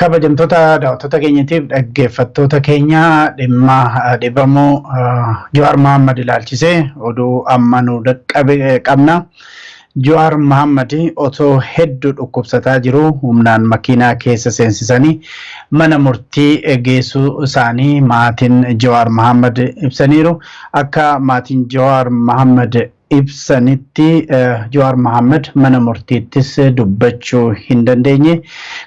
Kabajamtoota daawwattoota keenyatiif dhaggeeffattoota keenya, dhimma dhibamuu Jawaar Mohaammed ilaalchisee oduu amma nu dhaqqabe qabna. Jawaar Mohaammed otoo hedduu dhukkubsataa jiru humnaan makiinaa keessa seensisanii mana murtii geessuu isaanii maatiin Jawaar Mohaammed ibsaniiru. Akka maatiin Jawaar Mohaammed ibsanitti, Jawaar Mohaammed mana murtiittis dubbachuu hin dandeenye.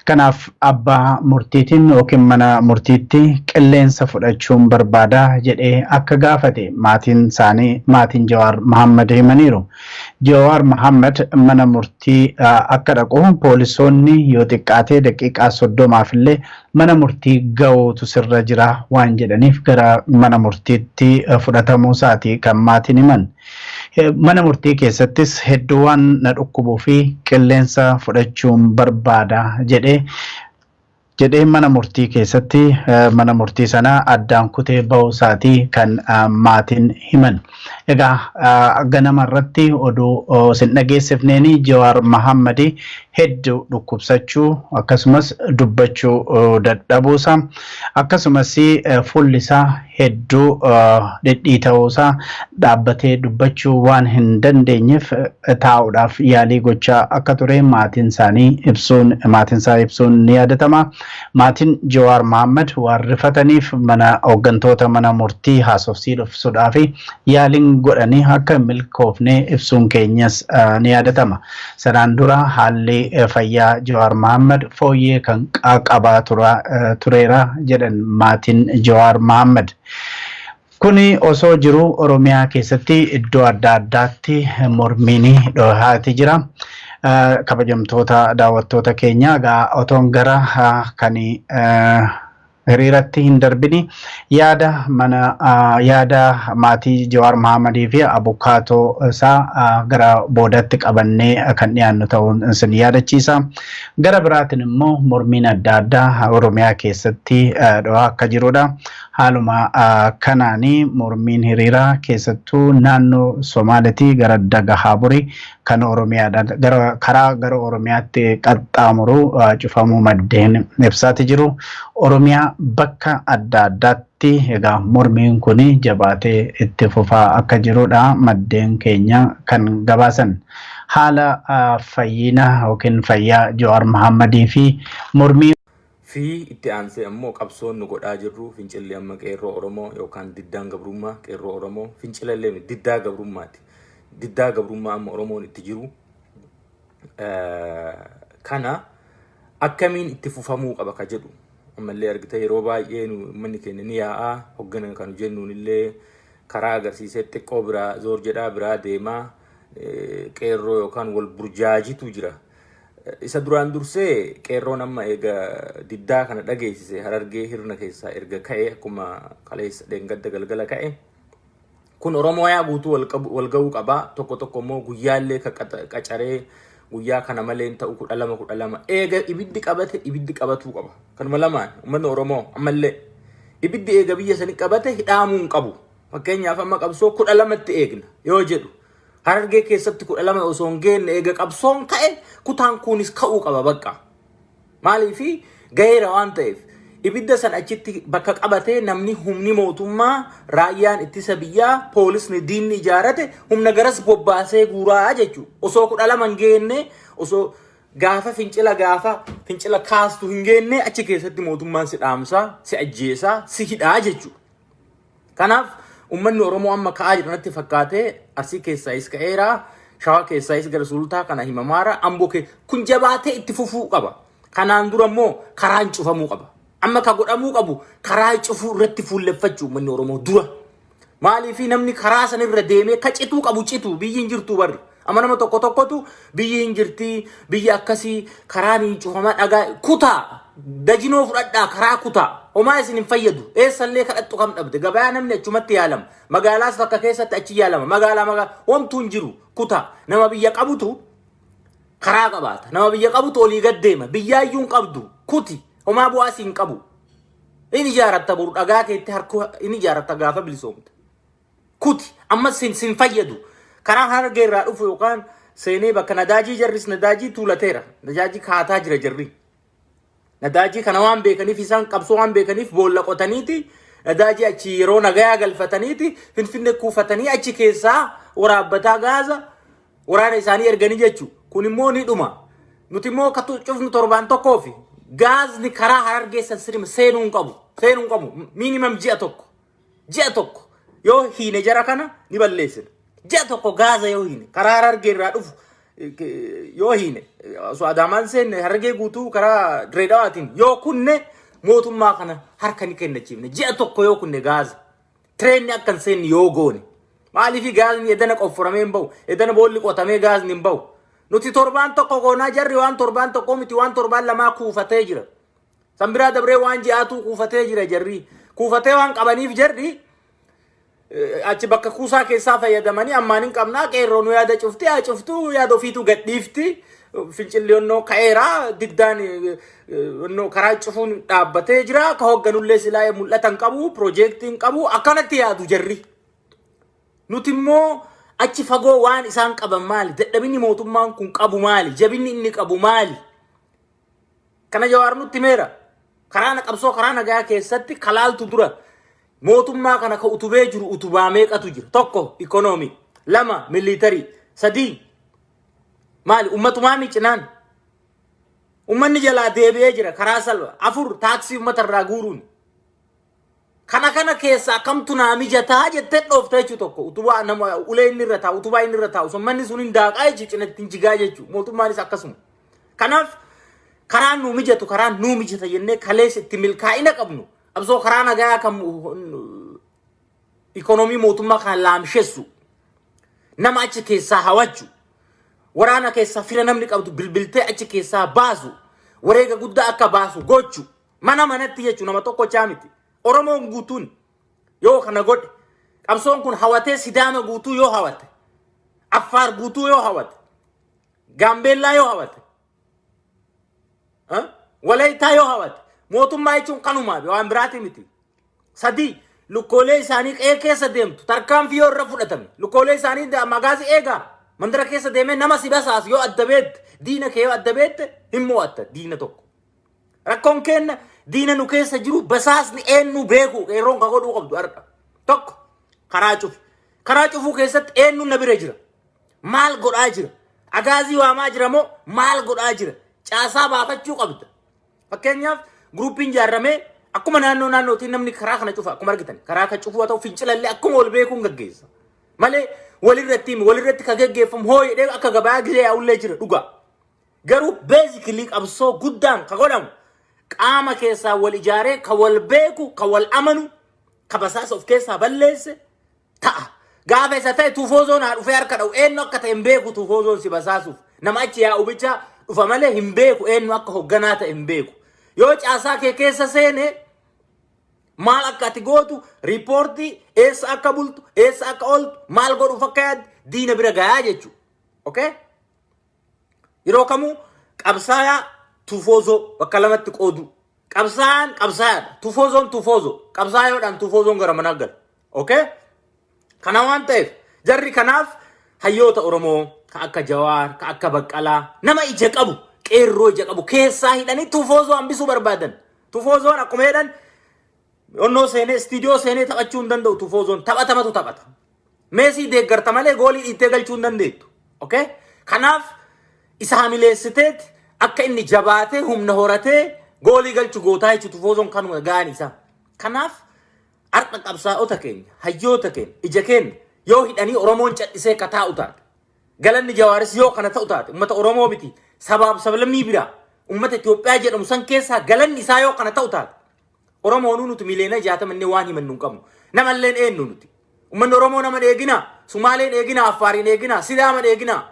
Kanaaf abbaa murtiitiin yookiin mana murtiitti qilleensa fudhachuun barbaada jedhee akka gaafate maatiin isaanii, maatiin Jawaar Mohaammed himaniiru. Jawaar Mohaammed mana murtii akka dhaqu poolisoonni yoo xiqqaate daqiiqaa 30f illee mana murtii ga'uutu sirra jira waan jedhaniif gara mana murtiitti fudhatamuu isaati kan maatiin himan. Mana murtii keessattis hedduu waan na dhukkubuu fi qilleensa fudhachuun barbaada jedhee mana murtii keessatti mana murtii sana addaan kutee bahuu isaatii kan maatiin himan. Egaa ganama irratti oduu isin dhageessifneeni Jawaar Mohaammed hedduu dhukkubsachuu, akkasumas dubbachuu dadhabuusaa, akkasumas fuulli isaa hedduu dhidhiita'uusaa, dhaabbatee dubbachuu waan hin dandeenyeef taa'uudhaaf yaalii gochaa akka ture maatiin isaanii ibsuun, maatiin isaa ibsuun ni yaadatama. Maatiin Jawaar Mohaammed waan rifataniif mana hooggantoota mana murtii haasofsiisuudhaaf yaaliin godhanii akka hin milkoofne ibsuun keenyas ni yaadatama. Sanaan dura haalli fayyaa Jawaar Mohaammed fooyyee kan qabaa tureera jedhan maatiin Jawaar Mohaammed. Kuni osoo jiru Oromiyaa keessatti iddoo adda addaatti mormiin dhohaati jira. Kabajamtoota daawwattoota keenya, egaa otoon gara kan hiriiratti hin darbini yaada mana yaada maatii Jawaar Mohaammadii fi abukaatoo isaa gara boodatti qabannee kan dhiyaannu ta'uun isin yaadachiisa. Gara biraatiin immoo mormiin adda addaa Oromiyaa keessatti dhohaa akka jirudha. Haaluma kanaanii mormiin hiriiraa keessattuu naannoo Somaalitii gara Dagahaaburi kan Oromiyaadhaan gara karaa gara Oromiyaatti qaxxaamuru cufamuu maddeen ibsaati jiru. Oromiyaa bakka adda addaatti egaa mormiin kun jabaatee itti fufaa akka jirudha maddeen keenya kan gabaasan. Haala fayyina yookiin fayyaa Jawaar Mohaammadii fi mormii Fi itti aansee ammoo qabsoon nu godhaa jirru, fincilli amma qeerroo Oromoo yookaan diddaan gabrummaa qeerroo Oromoo, fincila illee miti, diddaa gabrummaati. Diddaa gabrummaa amma Oromoon itti jiru kana akkamiin itti fufamuu qaba ka jedhu ammallee argite. Yeroo baay'ee nu uummanni keenya ni yaa'aa, hoggana kan jennuun illee karaa agarsiisee xiqqoo biraa zoor jedhaa biraa deemaa, qeerroo yookaan wal burjaajitu jira. Isa duraan dursee qeerroon amma eega diddaa kana dhageessise, Harargee hirna keessaa erga ka'e, akkuma kaleessa dheengadda galgala ka'e. Kun Oromoo guutuu wal ga'uu qaba. Tokko tokko immoo guyyaallee qacaree guyyaa kana malee hin ta'u, 12 12 eega ibiddi qabate ibiddi qabatuu qaba. Kanuma lamaan uummanni Oromoo ammallee ibiddi eega biyya sanii qabate hidhaamuu hin qabu. Fakkeenyaaf amma qabsoo 12tti eegna yoo jedhu, Harargee keessatti 12 osoo hin geenne eega qabsoon ka'e kutaan kunis ka'uu qaba bakka. Maaliifi gaheera waan ta'eef, ibidda san achitti bakka qabatee namni humni mootummaa, raayyaan ittisa biyyaa, poolisni diinni ijaarate humna garas bobbaasee guuraa jechuudha. Osoo 12 hin geenne, osoo gaafa fincila kaastu hin geenne, achi keessatti mootummaan si dhaamsaa, si ajjeesaa, si hidhaa jechuudha. Kanaaf uummanni Oromoo amma ka'aa jiru natti fakkaatee, Arsii keessaayis ka'eera, Shawaa keessaayis gara Sulultaa kana himamaara, Amboo kun jabaatee itti fufuu qaba. Kanaan dura immoo karaan cufamuu qaba. Amma ka godhamuu qabu karaa cufuu irratti fuulleffachuu uummanni Oromoo dura. Maaliif namni karaa sanirra deemee ka cituu qabu citu, biyyi hin jirtu barri. Amma nama tokko tokkotu biyyi hin jirti, biyya akkasii karaan hin cufama, dhagaa kutaa dajinoo fudhadhaa, karaa kutaa, homaa isin hin fayyadu. Eessallee kadhattu kam dhabde, gabayaa namni achumatti yaalama, magaalaas bakka keessatti achi yaalama, magaalaa magaalaa homtuu hin jiru. Kutaa, nama biyya qabutu karaa qabaata, nama biyya qabutu olii gad deema. Biyyaayyuu hin qabdu, kuti, homaa bu'aa si hin qabu. Hin ijaaratta boru, dhagaa keetti harku hin ijaaratta gaafa bilisoomte. Kuti, amma sin fayyadu. Karaa Harargee irraa dhufu yookaan seenee bakka nadaajii, jarris nadaajii tuulateera, nadaajii kaataa jira jarri. Nadaajii kana waan beekaniif, isaan qabsoo waan beekaniif, boolla qotaniiti nadaajii achi yeroo nagayaa galfataniiti Finfinnee kuufatanii achi keessaa waraabbataa gaaza waraana isaanii erganii jechuudha. Kun immoo ni dhuma. Nuti immoo akka cufnu torbaan tokkoofi gaazni karaa Harargee san sirima seenuu hin qabu. Seenuu hin qabu. Minimum ji'a tokko. Ji'a tokko yoo hiine jara kana ni balleessina. Ji'a tokko gaaza yoo hiine, karaa Harargee irraa dhufu yoo hiine, osoo Adaamaan seenne Harargee guutuu karaa Direedawaatiin yoo kunne, mootummaa kana harka ni kennachiifne. Ji'a tokko yoo kunne, gaaza. Tireenni akka hin seenne yoo goone. Maaliif? Gaazni edana qofforamee hin bahu. Edana boolli qotamee gaazni hin bahu. Nuti torbaan tokko goonaa, jarri waan torbaan tokko miti, waan torbaan lamaa kuufatee jira. San biraa dabree waan ji'aatuu kuufatee jira jarri. Kuufatee waan qabaniif jarri achi bakka kuusaa keessaa fayyadamanii ammaan hin qabnaa, qeerroo nu yaada cufti haa cuftu, yaada ofiitu gadhiifti. Fincilli onnoo ka'eera, diddaan onnoo karaa cufuun dhaabbatee jira. Ka hoogganullee silaa mul'ata hin qabu, piroojeektii hin qabu, akkanatti yaadu jarri. Nuti immoo achi fagoo waan isaan qaban maali? Dadhabinni mootummaan kun qabu maali? Jabinni inni qabu maali? Kana Jawaar nutti himeera. Karaa qabsoo karaa nagaa keessatti kalaaltu dura mootummaa kana ka utubee jiru utubaa meeqatu jira? Tokko ikonoomii, lama militarii, sadii maali? Ummatumaa micinaan. Ummanni jalaa deebi'ee jira karaa salphaa. Afur taaksii uummata irraa guuruun. Kana keessaa kamtu naa mijataa jettee dhoofta jechuu. Tokko utubaa nama ulee inni irra taa'u, utubaa inni irra taa'u, manni sun hin daaqaa jechuu, cinatti hin jigaa jechuu. Mootummaanis akkasuma. Kanaaf karaan nuu mijatu, karaan nuu mijata jennee kaleessa itti milkaa'ina qabnu, qabsoo karaa nagaa kan ikonoomii mootummaa kan laamshessu, nama achi keessaa hawachuu, waraana keessaa fira namni qabdu bilbiltee achi keessaa baasu, wareega guddaa akka baasu gochu, mana manatti jechuun nama tokkochaa miti. Oromoon guutuun yoo kana godhe, qabsoon kun hawatee Sidaama guutuu yoo hawate, Affaar guutuu yoo hawate, Gaambeellaa yoo hawate, Walayittaa yoo hawate, mootummaa jechuun kanumaa waan biraati miti. Sadii, lukkoolee isaanii qe'ee keessa deemtu tarkaanfii yoo irra fudhatame, lukkoolee isaanii magaazii eegaa mandara keessa deemee nama si basaas yoo adda beette, diina kee yoo adda beette, hin mo'atta diina tokko. Rakkoon keenya diina nu keessa jiru basaasni eenyu beeku. Qeerroon ka godhuu qabdu har'a. Tokko karaa cufi. Karaa cufuu keessatti eenyu na bira jira? Maal godhaa jira? Agaazii waamaa jira moo maal godhaa jira? Caasaa baafachuu qabda. Fakkeenyaaf guruupiin ijaarramee akkuma naannoo naannootiin namni karaa kana cufa, akkuma argitan karaa kan cufuu haa ta'u, fincilallee akkuma wal beekuun gaggeessa. Malee walirratti walirratti ka gaggeeffamu hoo jedhee akka gabaa gisee yaa'ullee jira dhugaa. Garuu basically qabsoo guddaan ka godhamu qaama keessaa wal ijaaree, ka wal beeku, ka wal amanu, ka basaasa of keessaa balleesse ta'a. Gaafa isa ta'e tuufoozoon haa dhufee harka dha'u, eenyu akka ta'e hin beeku. Tuufoozoon si basaasuuf nama achi yaa'u bicha dhufa malee hin beeku, eenyu akka hoogganaa ta'e hin beeku. Yoo caasaa kee keessa seene, maal akka ati gootu, riipoortii eessa akka bultu, eessa akka ooltu, maal godhuuf akka yaaddu diina bira gayaa jechuudha. Okay? Yeroo kamuu qabsaayaa tufoozoo bakka lamatti qoodu. Qabsaayaan qabsaayaadha. Tufoozoon tufoozoo. Qabsaayoodhaan tufoozoon gara manaa gala. Okay? Kana waan ta'eef jarri kanaaf hayyoota Oromoo ka akka Jawaar, ka akka Baqqalaa, nama ija qabu, qeerroo ija qabu keessaa hidhanii tufoozoo hambisuu barbaadan. Tufoozoon akkuma jedhan onnoo seenee, istiidiyoo seenee taphachuu hin danda'u tufoozoon, taphatamatu taphata. Meesii deeggarta malee goolii dhiittee galchuu hin dandeettu. Okay? Kanaaf isa hamileessiteet akka inni jabaatee humna horatee goolii galchu gootaa jechuudha, tufoozoon kanuma ga'an isaa. Kanaaf har'a qabsaa'ota keenya, hayyoota keenya, ija keenya yoo hidhanii Oromoon cadhisee ka taa'u taate, galanni Jawaaris yoo kana ta'u taate, uummata Oromoo miti, sabaaf sablammii biraa uummata Itoophiyaa jedhamu san keessaa galanni isaa yoo kana ta'u taate, Oromoonuu nuti miliyoona 60 inni waan himannu hin qabnu. Namalleen eenyu nuti? Uummanni Oromoo nama eeginaa, Sumaaleen eeginaa, Affaariin eeginaa, Sidaaman eeginaa.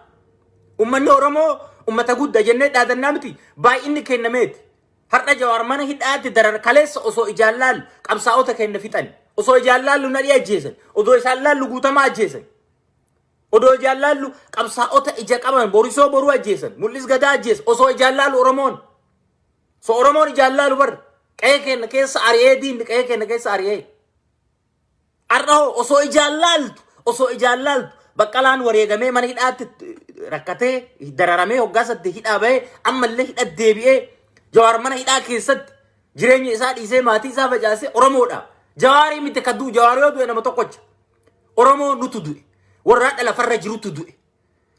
Uummanni Oromoo uummata guddaa jennee dhaadannaa miti, baay'inni kennameeti. Har'a Jawaar mana hidhaatti darar kaleessa osoo ijaan laallu qabsaa'ota keenya fixan. Osoo ijaan laallu Nadhii ajjeesan. Osoo isaan laallu Guutamaa ajjeesan. Odoo ijaan laallu qabsaa'ota ija qaban Borisoo Boruu ajjeesan. Mul'is Gadaa ajjeesan. Osoo ijaan laallu Oromoon. So Oromoon ijaan laalu bar qe'ee keenya keessa ari'ee, diinni qe'ee keenya keessa ari'ee. Har'a hoo osoo ijaan laaltu Baqqalaan wareegamee mana hidhaatti rakkatee dararamee hoggaa saddeet hidhaa bahee ammallee hidha deebi'ee. Jawaar mana hidhaa keessatti jireenya isaa dhiisee, maatii isaa facaasee Oromoodha. Jawaarii miti ka du'u. Jawaar yoo du'e nama tokkocha. Oromoo nutu du'e. Warra hadha lafarra jirutu du'e.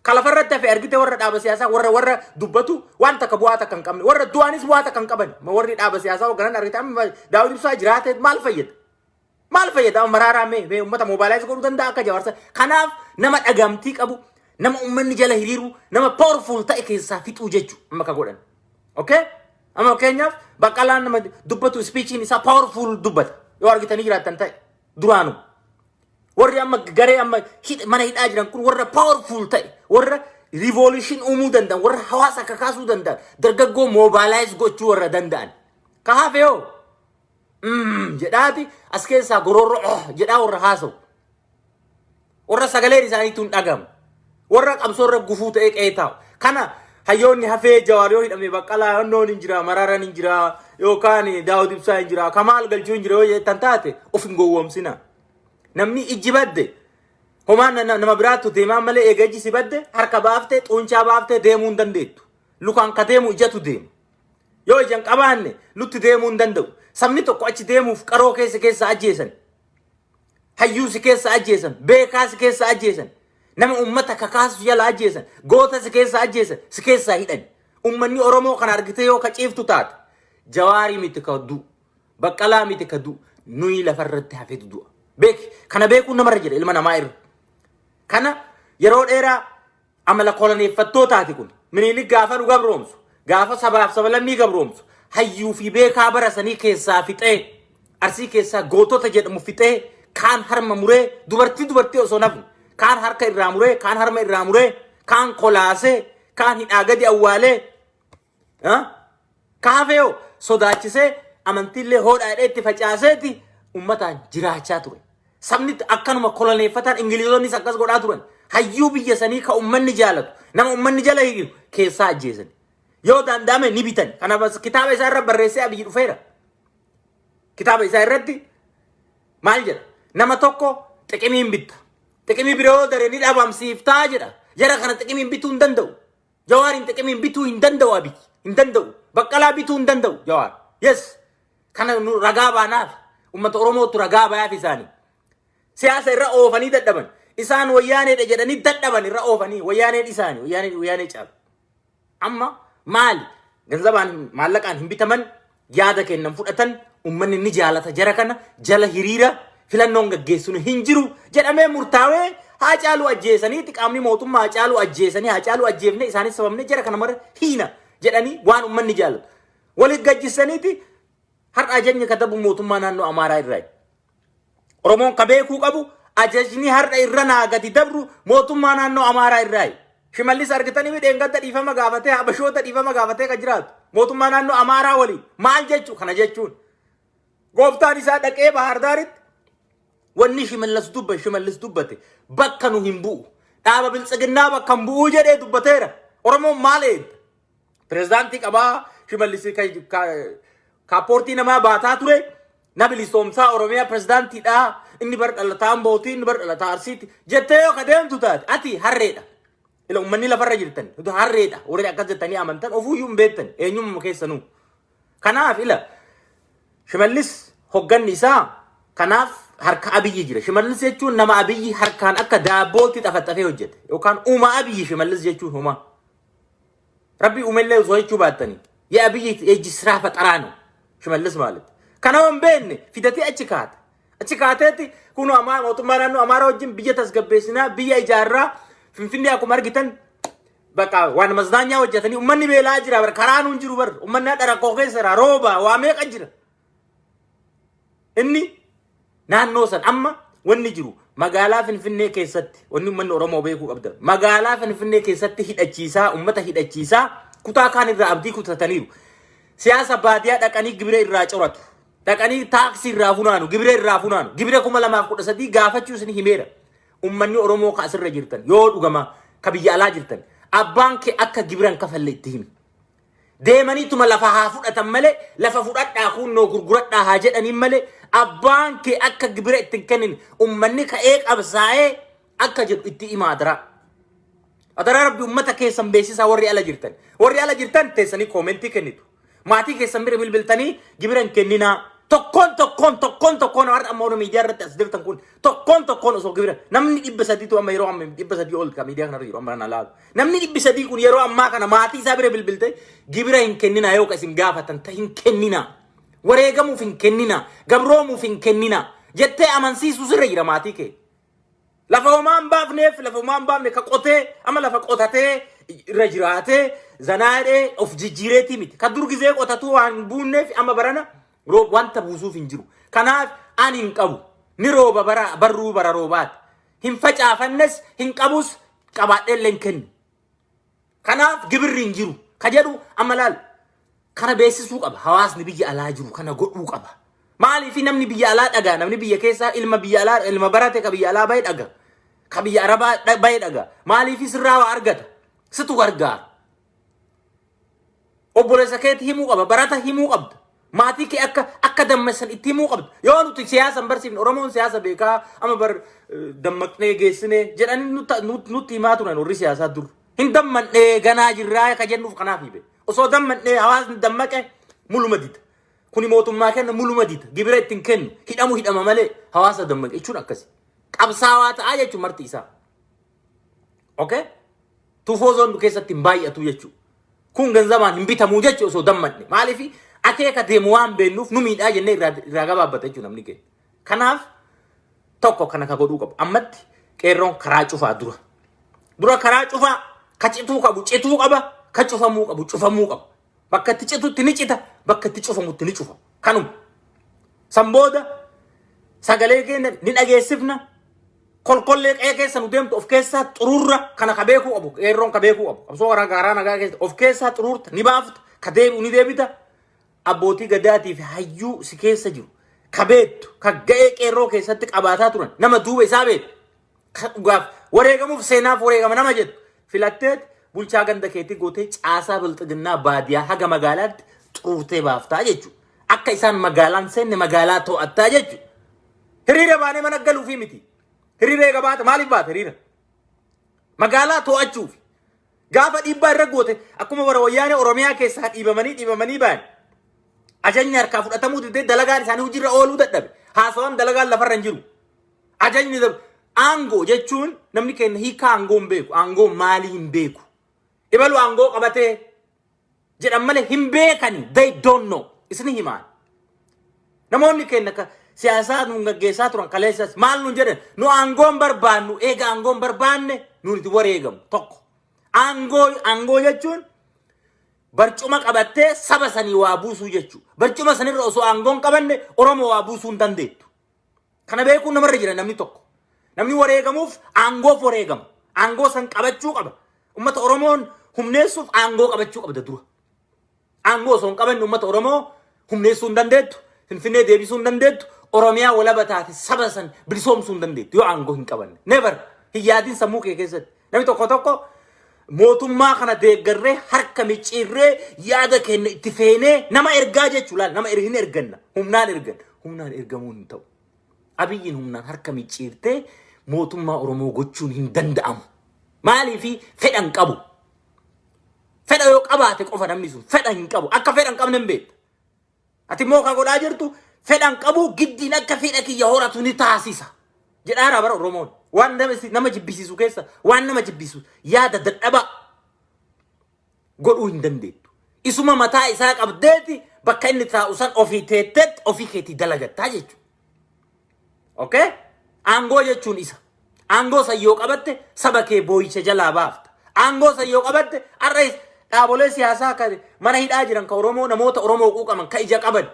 Ka lafarratti hafe argite, warra dhaaba siyaasaa, warra dubbatu, waan takka bu'aa takka hin qabne, warra du'anis bu'aa takka hin qaban. Warri dhaaba siyaasaa hoogganan argite, amma Daawud Ibsaa jiraate maal fayyada? Maal fayyada? Amma Maraaraa mee uummata mobilize godhuu danda'a akka Jawaarsa? Kanaaf nama dhagamtii qabu, nama uummanni jala hiriiru, nama powerful ta'e keessaa fixuu jechuudha amma ka godhan. Okay? Amma fakkeenyaaf Baqqalaan nama dubbatu, speechiin isaa powerful dubbata. Yoo argitanii jiraattan ta'e duraanuu. Warri amma garee amma mana hidhaa jiran kun warra powerful ta'e, warra revolution uumuu danda'an, warra hawaasa kakaasuu danda'an, dargaggoo mobilize gochuu warra danda'an. Ka hafe yoo jedhaati as keessaa gororro oh jedhaa warra haasa'u. Warra sagaleen isaaniitu hin dhagamu. Warra qabsoo irra gufuu ta'ee qe'ee taa'u. Kana hayyoonni hafee, Jawaar yoo hidhame Baqqalaa honnoon hin jira, Maraaraan hin jira, yookaan Daawud Ibsaa hin jira, Kamaal Galchuu hin jira yoo jettan taate, of hin gowwoomsina. Namni ijji badde homaan nama biraattu deemaa malee, eega ijji si badde harka baaftee xuuncaa baaftee deemuu hin dandeettu. Lukaan ka deemu ijatu deema. Yoo ija hin qabaanne lutti deemuu hin danda'u. Sabni tokko achi deemuuf qaroo keessa keessa ajjeesan. Hayyuu si keessa ajjeesan. Beekaa si keessa ajjeesan. Nama uummata kakaasu jala ajjeesan. Goota si keessa ajjeesan. Si keessaa hidhan. Uummanni Oromoo kana argitee yoo ka ciiftu taate, Jawaarii miti ka du'u. Baqqalaa miti ka du'u. Nuyi lafarratti hafetu du'a. Beeki. Kana beekuun namarra jira, ilma namaa irra. Kana yeroo dheeraa amala koloneeffattootaati kun. Minilik gaafa nu gabroomsu, gaafa sabaaf sablammii gabroomsu, hayyuu fi beekaa bara sanii keessaa fixee, Arsii keessaa gootota jedhamu fixee, kaan harma muree, dubartii dubartii osoo nafne, kaan harka irraa muree, kaan harma irraa muree, kaan kolaasee, kaan hidhaa gadi awwaalee, kaafeeyoo sodaachisee, amantiillee hoodhaa jedhee itti facaaseeti uummataan jiraachaa ture. Sabni akkanuma koloneeffataan Ingilizonnis akkas godhaa turan. Hayyuu biyya sanii ka uummanni jaalatu, nama uummanni jala hiriiru keessaa ajjeesan. Yoo danda'ame ni bitan. Kanaaf kitaaba isaa irra barreessee Abiyyi dhufeera. Kitaaba isaa irratti maal jedha? Nama tokko xiqimiin bitta. Xiqimii biroo daree ni dhabamsiiftaa jedha. Jara kana xiqimiin bituu hin danda'u. Jawaariin xiqimiin bituu hin danda'u Abiyyi. Hin danda'u. Baqqalaa bituu hin danda'u Jawaar. Yes. Kana nu ragaa baanaaf. Uummata Oromootu ragaa bayaaf isaanii. Siyaasa irra oofanii dadhaban. Isaan wayyaaneedha jedhanii dadhaban, irra oofanii wayyaaneen isaanii, wayyaanee wayyaanee caalu. Amma maali? Ganzabaan, maallaqaan hin bitaman, yaada kennan fudhatan, uummanni ni jaalata jara kana, jala hiriira, filannoon gaggeessuun hin jiru jedhamee murtaawee, Haacaaluu ajjeesaniiti, qaamni mootummaa Haacaaluu ajjeesanii, Haacaaluu ajjeefne isaanis sababne jara kana mara hiina jedhanii waan uummanni jaalatu. Walitti gajjisaniiti har'a ajajni katabu mootummaa naannoo Amaaraa irraa. Oromoon ka beekuu qabu, ajajni har'a irra naa gadi dabru mootummaa naannoo Amaaraa irraa. Shimallis argitanii midheen gadda dhiifama gaafatee, Habashoota dhiifama gaafatee kan jiraatu mootummaa naannoo Amaaraa waliin maal jechuu? Kana jechuun gooftaan isaa dhaqee Bahardaaritti wanni Shimallis dubbate bakka nu hin bu'u. Dhaaba Biltsiginnaa bakka hin bu'uu jedhee dubbateera. Oromoon maal eegda? Pireezidaantii qabaa Shimallis kaappoortii namaa baataa ture. Na bilisoomsaa Oromiyaa pireezidaantiidha. Inni bar dhalataa Ambootii, inni bar dhalataa Arsiiti. Jettee yoo ka deemtu taate, ati harreedha. Ila uummanni lafarra jirtan harreedha. Warri akkas jettanii amantan ofuuyyuu hin beektan eenyummaa keessanuu. Kanaaf ila Shimallis hogganni isaa kanaaf harka Abiyyi jira. Shimallis jechuun nama Abiyyi harkaan akka daabbootti xafaxafee hojjete. Yookaan uumaa Abiyyi Shimallis jechuun homaa. Rabbi uumellee osoo jechuu baattanii. የአብይ የእጅ ስራ ፈጠራ ነው ሽመልስ ማለት። Kana hin beekne fidatee achi kaata. Achi kaateetti kun mootummaa naannoo Amaaraa wajjin biyya tasgabbeessinaa, biyya ijaarraa, Finfinnee akkuma argitan bakka waan maznaanyaa hojjetanii, uummanni beelaa jira bar, karaan hin jiru bar, uummanni hadha rakkoo keessa jira, rooba waa meeqa jira. Inni naannoo san amma wanni jiru magaalaa Finfinnee keessatti, wanni uummanni Oromoo beekuu qabda. Magaalaa Finfinnee keessatti hidhachiisaa, uummata hidhachiisaa, kutaa kaan irraa abdii kutataniiru. Siyaasa baadiyyaa dhaqanii gibira irraa coratu. Dhaqanii taaksii irraa funaanu, gibira irraa funaanu. Gibira 2013 gaafachuu isin himeera. Uummanni Oromoo ka asirra jirtan yoo dhugama ka biyya alaa jirtan, abbaan kee akka gibira hin kafalle itti himi. Deemaniituma lafa haa fudhatan malee, lafa fudhadhaa kunnoo gurguradhaa haa jedhaniin malee, abbaan kee akka gibira itti hin kennin, uummanni ka'ee qabsaa'ee akka jedhu itti himaa adaraa. Adaraa Rabbi, uummata keessan beeksisaa warri ala jirtan. Warri ala jirtan teessanii koomentii kennitu. Maatii keessan bira bilbiltanii gibira hin kenninaa. Tokkoon tokkoon tokkoon tokkoon har'a amma warra miidiyaa irratti as jirtan kun tokkoon tokkoon osoo gibira namni 300tu amma yeroo amma 300 ol kan miidiyaa kanarra jiru amma kana laalu. Namni 300 kun yeroo ammaa kana maatii isaa bira bilbilte gibira hin kenninaa yoo ka isin gaafatan ta hin kenninaa. Wareegamuuf hin kenninaa. Gabroomuuf hin kenninaa. Jettee amansiisuu sirra jira maatii kee. Lafa homaa hin baafneef, lafa homaa hin baafne ka qotee amma lafa qotatee irra jiraatee zanaadhee of jijjiireetii miti. Ka dur gizee qotatuu waan hin buunneef amma barana wanta buusuuf hin jiru. Kanaaf ani hin qabu. Ni rooba bara barruu bara roobaati. Hin facaafannes hin qabus, qabaadhee illee hin kennu. Kanaaf gibirri hin jiru. Ka jedhu amma laal kana beeksisuu qaba. Hawaasni biyya alaa jiru kana godhuu qaba. Maaliif namni biyya alaa dhagaa, namni biyya keessaa ilma biyya alaa, ilma barate ka biyya alaa bahe dhaga. Ka biyya arabaa bahe dhaga. Maaliif sirraa waa argata? Situ gargaara. Obboleessa keetti himuu qaba, barata himuu qabda. Maatii kee akka dammaqsan itti himuu qabda. Yoo nuti siyaasa hin barsiifne, Oromoon siyaasa beekaa amma bar dammaqnee geessine jedhanii nutti himaa turan warri siyaasaa dur. Hin dammaqnee ganaa jirraa ka jennuuf kanaaf hibe. Osoo dammaqnee hawaasni dammaqe muluma dida. Kuni mootummaa kenna muluma dida. Gibira ittiin kennu hidhamu hidhama malee hawaasa dammaqe jechuun akkasi. Qabsaawaa ta'aa jechuun marti isaa. Okay? Tufoo zoon keessatti hin baay'atu jechuudha. Kun ganzabaan hin bitamuu jechuudha osoo dammadne. Maaliif akeeka deemu waan beennuuf nu miidhaa jennee irraa gabaabbata jechuudha namni keenya. Kanaaf tokko kana ka godhuu qabu. Ammatti qeerroon karaa cufaa dura. Dura karaa cufaa ka cituu qabu cituu qaba, ka cufamuu qabu cufamuu qaba. Bakka itti citutti ni cita, bakka itti cufamutti ni cufa. Kanuma. San booda sagalee keenya ni dhageessifna. Kolkollee qe'ee keessa nu deemtu of keessaa xururra kana ka beekuu qabu, qeerroon ka beekuu qabu. Qabsoo karaa gaaraa nagaa keessa of keessaa xururta ni baafta, ka deebi'u ni deebita. Abbootii gadaatii fi hayyuu si keessa jiru ka beektu, ka ga'ee qeerroo keessatti qabaataa turan, nama duuba isaa beektu, ka dhugaaf wareegamuuf seenaaf wareegama nama jettu filatteet bulchaa ganda keetii gootee caasaa bilxiginnaa baadiyaa haga magaalaatti xuruurtee baaftaa jechuudha. Akka isaan magaalaan seenne magaalaa to'attaa jechuudha. Hiriira baanee mana galuufii miti. Hiriira eega baate maaliif baate hiriira? Magaalaa to'achuuf. Gaafa dhiibbaa irra goote akkuma bara wayyaanee Oromiyaa keessaa dhiibamanii dhiibamanii ba'an. Ajajni harkaa fudhatamuu didee dalagaan isaanii hojiirra ooluu dadhabe. Haasawaan dalagaan lafarra hin jiru. Ajajni aangoo jechuun namni keenya hiikaa aangoo hin beeku. Aangoo maalii hin beeku. Ibalu aangoo qabatee jedhan malee hin beekani. They don't know. Isni himaan. Namoonni keenya akka siyaasaa nuun gaggeessaa turan kaleessas maal nuun jedhan? Nu aangoon barbaannu, eega aangoon barbaanne nuun itti wareegamu tokko. Aangoo jechuun barcuma qabattee saba sanii waa buusuu jechuudha. Barcuma sanirra osoo aangoon qabanne Oromoo waa buusuu hin dandeettu. Kana beekuun namarra jira namni tokko. Namni wareegamuuf aangoof wareegama. Aangoo san qabachuu qaba. Uummata Oromoon humneessuuf aangoo qabachuu qabda dura. Aangoo osoo hin qabanne uummata Oromoo humneessuu hin dandeettu. Finfinnee deebisuu hin dandeettu. Oromiyaa walaba taate saba san bilisoomsuu hin dandeettu yoo aangoo hin qabanne. Never, hin yaadin sammuu kee keessatti. Namni tokko tokko mootummaa kana deeggarree harka micciirree yaada keenya itti feenee nama ergaa jechuu laal, nama hin erganna, humnaan erganna. Humnaan ergamuun hin ta'u. Abiyyiin humnaan harka micciirtee mootummaa Oromoo gochuun hin danda'amu. Maaliifi fedha hin qabu. Fedha yoo qabaate qofa, namni sun fedha hin qabu. Akka fedha hin qabne hin beekta. Ati immoo kan godhaa jirtu fedha hin qabu, giddiin akka fedha kiyya horatu ni taasisa. Jedhaara bara Oromoon. Waan nama jibbisiisu keessa waan nama jibbisiisu yaada dadhabaa godhuu hin dandeettu. Isuma mataa isaa qabdeeti bakka inni taa'u san ofii teetteetti ofii keetii dalagattaa jechuudha. Okay? Aangoo jechuun isa. Aangoo san yoo qabatte saba kee boo'icha jalaa baafta. Aangoo san yoo qabatte har'a dhaabolee siyaasaa kan mana hidhaa jiran, ka Oromoo, namoota Oromoo quuqaman, ka ija qaban,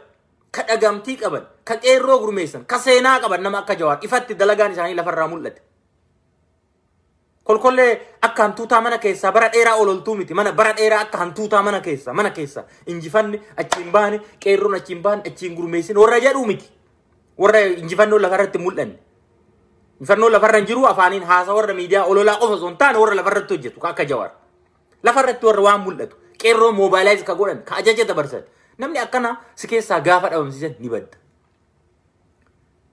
ka dhagamtii qaban, ka qeerroo gurmeessan, ka seenaa qaban, nama akka Jawaar ifatti dalagaan isaanii lafarraa mul'ate. Kolkollee akka hantuutaa mana keessaa bara dheeraa ololtuu miti. Mana bara dheeraa akka hantuutaa mana keessa injifanne achiin baane, qeerroon achiin baane achiin gurmeessin warra jedhuu miti. Warra injifannoo lafarratti mul'anne. Injifannoo lafarra hin jiru, afaaniin haasa warra miidiyaa ololaa qofa osoo hin taane warra lafarratti hojjetu ka akka Jawaar. Lafarratti warra waan mul'atu. Qeerroo mobilize ka godhan, ka ajaja dabarsan. Namni akkana si keessaa gaafa dhabamsiisan ni badda.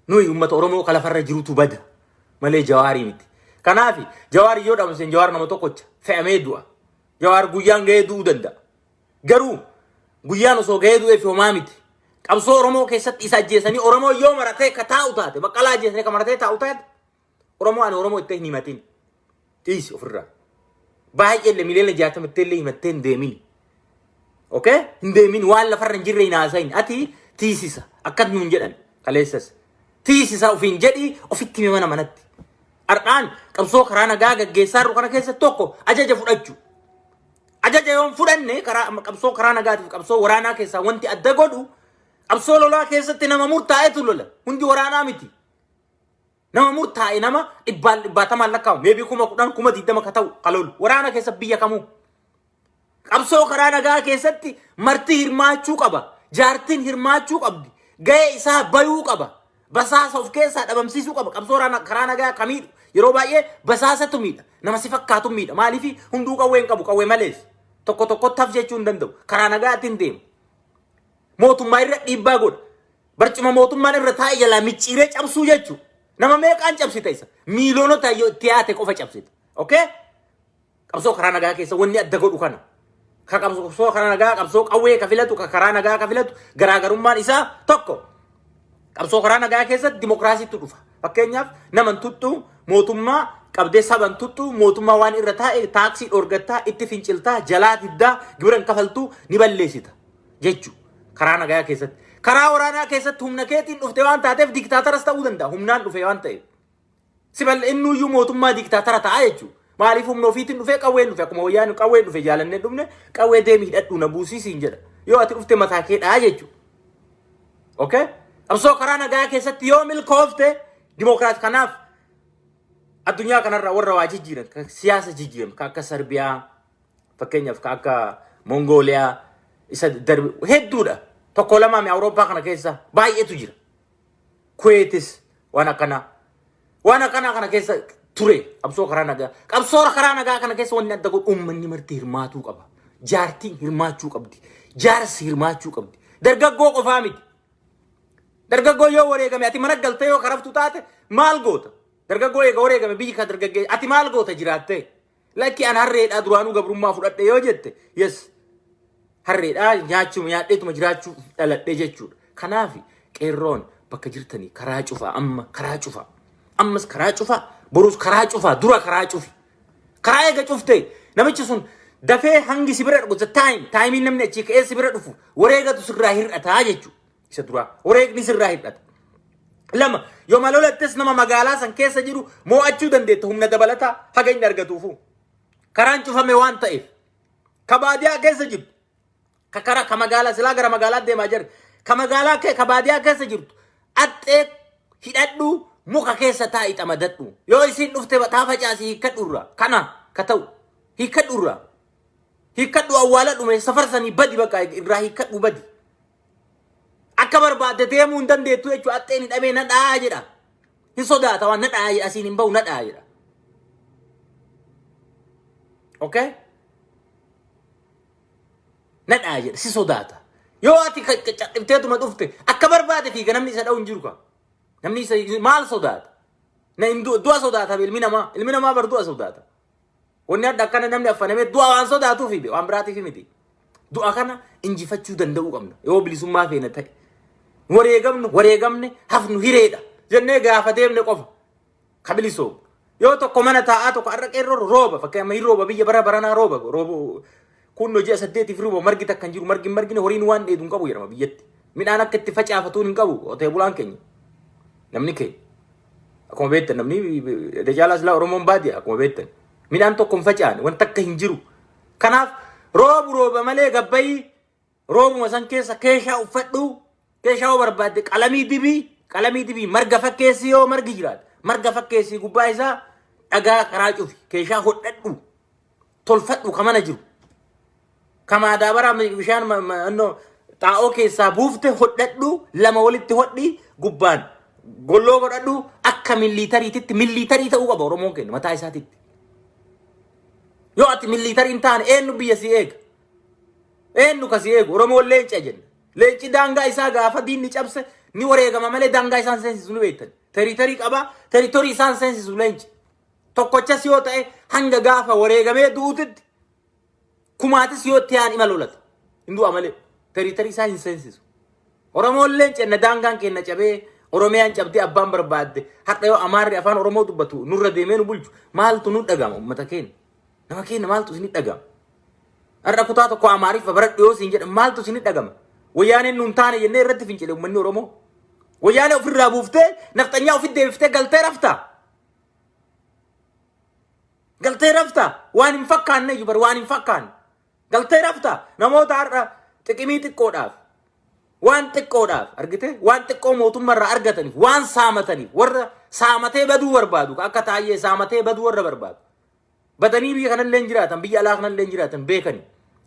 Nuyi uummata Oromoo ka lafarra jirutu bada malee Jawaarii miti. Kanaaf Jawaarii yoo dhabamsiisan, Jawaar nama tokkocha fe'amee du'a. Jawaar guyyaan ga'ee du'uu danda'a. Garuu Guyyaan osoo gahee du'ee fi homaa miti. Qabsoo Oromoo keessatti isa ajjeesanii Oromoo yoo maratee ka taa'u taate Baqqalaa ajjeesanii ka maratee taa'u taate Oromoo ani Oromoo itti hin himatin. Dhiisi ofirraa. Baay'ee illee miliyoona 60 illee himattee hin deemin. Okay? Hin deemin, waan lafarra hin jirre hin haasayin. Ati tiisisa. Akkas nuun jedhan kaleessas. Tiisisa ofiin jedhi, ofitti himi mana manatti. Har'aan qabsoo karaa nagaa gaggeessaa jiru kana keessa tokko ajaja fudhachuu. Ajaja yoo hin fudhanne, karaa qabsoo karaa nagaatiif qabsoo waraanaa keessaa wanti adda godhu, qabsoo lolaa keessatti nama murtaa'etu lola. Hundi waraanaa miti. Nama murtaa'e, nama dhibbaan dhibbaatamaan lakkaa'u. Maybe 10,000, 20,000 ka ta'u ka lolu. Waraana keessa biyya kamuu. Qabsoo karaa nagaa keessatti marti hirmaachuu qaba. Jaartiin hirmaachuu qabdi. Ga'ee isaa bayuu qaba. Basaasa of keessaa dhabamsiisuu qaba. Qabsoo karaa nagaa kamiidhu. Yeroo baay'ee basaasatu miidha. Nama si fakkaatu miidha. Maaliif? Hunduu qawwee hin qabu. Qawwee malees. Tokko tokkotti haf jechuu hin danda'u. Karaa nagaatiin deema. Mootummaa irra dhiibbaa godha. Barcuma mootummaan irra taa'e jalaa micciiree cabsuu jechuudha. Nama meeqaan cabsita isa? Miiliyoonota yoo itti yaate qofa cabsita. Okay? Qabsoo karaa nagaa keessa wanni adda godhu kana. Ka qabsoo karaa nagaa, qabsoo qawwee ka filatu, ka karaa nagaa ka filatu garaagarummaan isaa tokko. Qabsoo karaa nagaa keessatti dimokiraasiitu dhufa. Fakkeenyaaf, nama hin tuttu, mootummaa qabdee saba hin tuttu, mootummaa waan irra taa'e taaksii dhoorgattaa, itti finciltaa, jalaa diddaa, gibira hin kafaltuu, ni balleessita jechuudha. Karaa nagaa keessatti. Karaa waraanaa keessatti humna keetiin dhufte waan taateef diktaataras ta'uu danda'a. Humnaan dhufe waan ta'eef. Si balle innuyyuu mootummaa diktaatara ta'a jechuudha. Maaliif? Humna ofiitiin dhufee, qawween dhufe, akkuma wayyaan qawween dhufe jaalannee dhufne, qawwee deemi hidhadhu na buusii siin jedha. Yoo ati dhufte mataa kee dha'a jechuudha. Okay? Qabsoo karaa nagaa keessatti yoo milkoofte dimokiraat. Kanaaf addunyaa kanarraa warra waa jijjiiran, kan siyaasa jijjiiran, kan akka Sarbiyaa fakkeenyaaf, kan akka Mongooliyaa isa darbe hedduudha. Tokko lamaami, Awurooppaa kana keessa baay'eetu jira. Kuweetis waan akkanaa. Waan akkanaa kana keessa ture qabsoo karaa nagaa. Qabsoo karaa nagaa kana keessa wanni adda godhu uummanni marti hirmaatuu qaba. Jaartiin hirmaachuu qabdi. Jaarsi hirmaachuu qabdi. Dargaggoo qofaa miti. Dargaggoo yoo wareegame, ati mana galtee yoo karaftu taate maal goota? Dargaggoo eega wareegame, biyyi kan dargaggee, ati maal goota jiraattee? Lakki, an harreedhaa, duraanuu gabrummaa fudhadhe yoo jette, yes, harreedhaa, nyaachuu nyaadheetuma jiraachuu dhaladhe jechuudha. Kanaaf qeerroon bakka jirtanii karaa cufaa, amma karaa cufaa, ammas karaa cufaa, borus karaa cufaa, dura karaa cufi. Karaa eega cuftee namichi sun dafee hangi si bira dhufu, the time timeiin namni achii ka'ee si bira dhufu wareegatu sirraa hir'ataa jechuudha. Isa duraa wareegni sirraa hir'ata. Lama, yoo malolattis nama magaalaa san keessa jiru mo'achuu dandeetta, humna dabalataa haga inni argatuufu. Karaan cufame waan ta'eef. Ka baadiyaa keessa jirtu. Ka karaa ka magaalaa silaa gara magaalaa deemaa jira. Ka magaalaa kee, ka baadiyaa keessa jirtu. Axxee hidhadhu, muka keessa taa'i, xamadadhu. Yoo isiin dhufte taa facaasii hiikkadhu irraa. Kana ka ta'u hiikkadhu irraa. Hiikkadhu, awwaala dhume safar sanii badi, bakka irraa hiikkadhu badi. Akka barbaadde deemuu hin dandeettu jechuudha. Axxeen hidhamee na dha'aa jedha. Hin sodaata, waan na dha'aa jedha, asiin hin bahu, na dha'aa jedha. Okay? Na dha'aa jedha, si sodaata. Yoo ati cadhifteetuma dhufte akka barbaade fiiga, namni isa dha'u hin jiru kaa. Namni isa maal sodaata? Na hin du'a sodaata ilmi namaa. Ilmi namaa bar du'a sodaata. Wanni adda akkana namni affanamee du'a waan sodaatuuf waan biraatiif miti. Du'a kana injifachuu danda'uu qabna. Yoo bilisummaa feena ta'e. Wareegamnu wareegamne hafnu hireedha jennee gaafa deemne qofa. Ka bilisoomu. Yoo tokko mana taa'aa, tokko har'a qeerroo rooba, fakkeenyaaf hin rooba, biyya bara baranaa rooba, rooba kun ji'a 8f rooba, margi takka hin jiru, margi hin margine, horiin waan dheedu hin qabu jedhama biyyatti. Midhaan akka itti facaafatuun hin qabu qotee bulaan keenya. Namni keenya. Akkuma beektan, namni caalaa silaa Oromoon baadiyyaa, akkuma beektan. Midhaan tokko hin facaane, wanta akka hin jiru. Kanaaf roobu rooba malee gabbayii roobuma san keessa keeshaa uffadhu, keeshaa yoo barbaadde qalamii dibii, qalamii dibii, marga fakkeessii, yoo margi jiraate marga fakkeessii, gubbaa isaa dhagaa, karaa cufi, keeshaa hodhadhu, tolfadhu, ka mana jiru ka maadaabaraa bishaan xaa'oo keessaa buufte hodhadhu, lama walitti hodhi, gubbaan golloo godhadhu. Akka militariititti, military ta'uu qaba Oromoon keenya mataa isaatitti. Yoo ati military hin taane, eenyu biyya si eega? Eenyu ka si eegu? Oromoon leenca jenna. Leenci daangaa isaa gaafa diinni cabse ni wareegama malee daangaa isaan seensisu ni beektan. Territory qaba, territory isaan seensisu leenci. Tokkochas yoo ta'e hanga gaafa wareegamee du'uutitti, kumaatis yoo itti aan ima lolata. Hin du'a malee. Territory isaa hin seensisu. Oromoolleen cenna daangaan keenya cabee, Oromiyaan cabdee, abbaan barbaadde har'a yoo Amaarri afaan Oromoo dubbatu nurra deemee nu bulchu, maaltu nu dhagama? Uummata keenya, nama keenya, maaltu isin dhagama? Har'a kutaa tokko Amaariffa baradhu yoo siin jedhan, maaltu isin dhagama? Wayyaaneen nuun taane jennee irratti fincile. Uummanni Oromoo wayyaanee ofirraa buuftee, nafxanyaa ofitti deebiftee, galtee raftaa, galtee raftaa. Waan hin fakkaanne iyyuu bar, waan hin fakkaanne galtee raftaa. Namoota har'a xiqimii xiqqoodhaaf, waan xiqqoodhaaf, argite, waan xiqqoo mootummaarraa argataniif, waan saamataniif, warra saamatee baduu barbaadu, akka Taayyee saamatee baduu warra barbaadu, badanii biyya kanallee hin jiraatan, biyya alaa kanallee hin jiraatan beekani.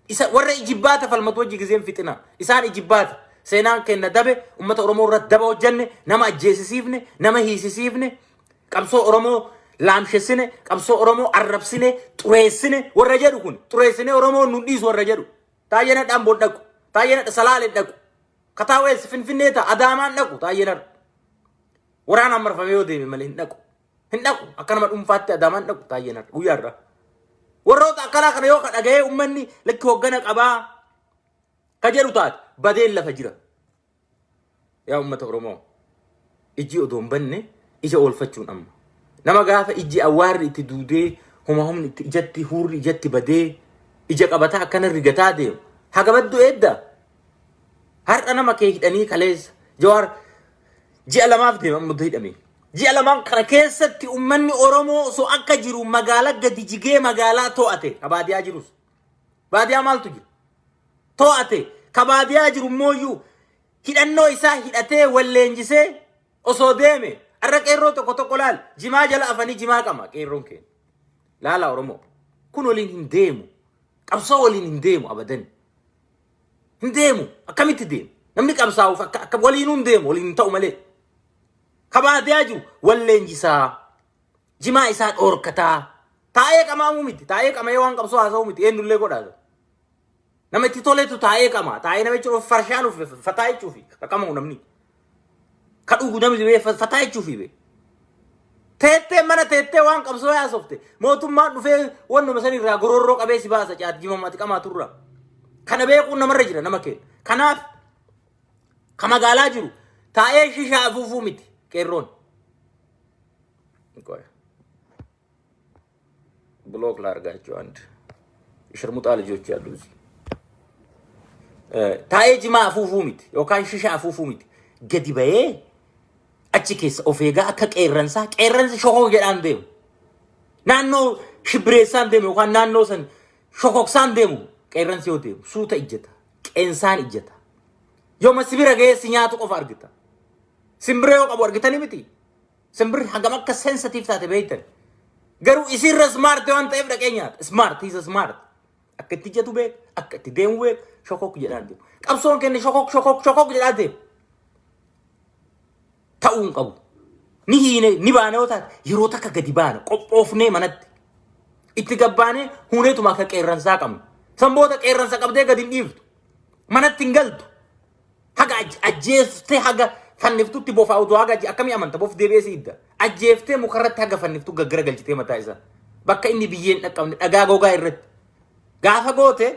Isa warra ijibbaata falmatu wajji gizeen fixina. Isaan ijibbaata seenaan kenna dabe. Ummata Oromoo irratti daba hojjanne, nama ajjeesisiifne, nama hiisisiifne, qabsoo Oromoo laamshessine, qabsoo Oromoo arrabsine, xureessine warra jedhu kun, xureessine Oromoo nu dhiisu warra jedhu. Taayyeen hadha Amboon dhaqu. Taayyeen hadha Salaaleen dhaqu. Kataawees Finfinnee ta'a, Adaamaan dhaqu Taayyeen hadha. Waraanaan marfamee yoo deeme malee hin dhaqu. Hin dhaqu. Akka nama dhuunfaatti Adaamaan dhaqu Taayyeen hadha guyyaa irraa. Warroota akkanaa kana yoo ka dhaga'ee uummanni lakki hoggana qabaa ka jedhu taate, badeen lafa jira. Yaa uummata Oromoo, ijji odoo hin banne ija oolfachuun amma. Nama gaafa ijji awwaarri itti duudee, homa humni itti ijatti huurri ijatti badee, ija qabataa akkana rigataa deemu. Haga baddu eedda. Har'a nama kee hidhanii, kaleessa Jawaar ji'a 2f deema amma hidhame. Ji'a 2n kana keessatti uummanni Oromoo osoo akka jiru magaalaa gadi jigee magaalaa to'ate, ka baadiyaa jirus. Baadiyaa maaltu jira? To'ate. Ka baadiyaa jiru immoo hidhannoo isaa hidhatee wal leenjisee osoo deeme, har'a qeerroo tokko tokko laal, jimaa jala afanii jimaa qama qeerroon keenya. Laala Oromoo, kun waliin hin deemu. Qabsoo waliin hin deemu abadan. Hin deemu. Akkamitti deemu? Namni qabsaa'uuf akka waliin hin deemu, waliin hin ta'u malee. Ka baadiyaa jiru wal leenjisaa. Jimaa isaa dhoorkataa. Taa'ee qamaamuu miti. Taa'ee qama'ee waan qabsoo haasa'uu miti. Eenyullee godhaa. Nama itti toletu taa'ee qama. Taa'ee nama jechuun farshaan uff fataa jechuufi. Ka qamamu namni. Ka dhugu namni bee fataa jechuufi bee. Teettee mana teettee waan qabsoo haasofte. Mootummaan dhufee wannuma san irraa gororroo qabee si baasa caat jimamaati qamaa turra. Kana beekuun namarra jira, nama keenya. Kanaaf ka magaalaa jiru taa'ee shishaa afuufuu miti qeerroon. ቆይ block ላድርጋቸው። አንድ የሸርሙጣ ልጆች ያሉ እዚህ። Taa'ee jimaa afuufuu miti yookaan shisha afuufuu miti. Gadi bahee achi keessa of eegaa akka qeerransaa, qeerransi shokok jedhaan deemu. Naannoo shibbireessaan deemu yookaan naannoo san shokoksaan deemu. Qeerransi yoo deemu suuta ijjata, qeensaan ijjata. Yooma sibira ga'ee si nyaatu qofa argita. Simbira yoo qabu argitanii miti. Simbirri hagam akka sensitive taate beektan. Garuu isirra smart waan ta'eef dhaqee nyaata. Smart, he's a smart. Akka itti ijjatu beek, akka itti deemu beek, shokok jedhaan deemu. Qabsoon kenne shokok shokok shokok jedhaa deemu. Ta'uu hin qabu. Ni hiine ni baane yoo taate, yeroo takka gadi baana qophoofnee manatti. Itti gabbaanee huneetuma akka qeerransaa qabnu. Sanboota qeerransa qabdee gadi hin dhiiftu. Manatti hin galtu. Haga ajjeeftee haga fanniftutti bofa utuu haga akkamii amanta bof deebi'ee si idda. Ajjeeftee mukarratti haga fanniftu gaggara galchitee mataa isaa. Bakka inni biyyeen dhaqqabne, dhagaa gogaa irratti. Gaafa goote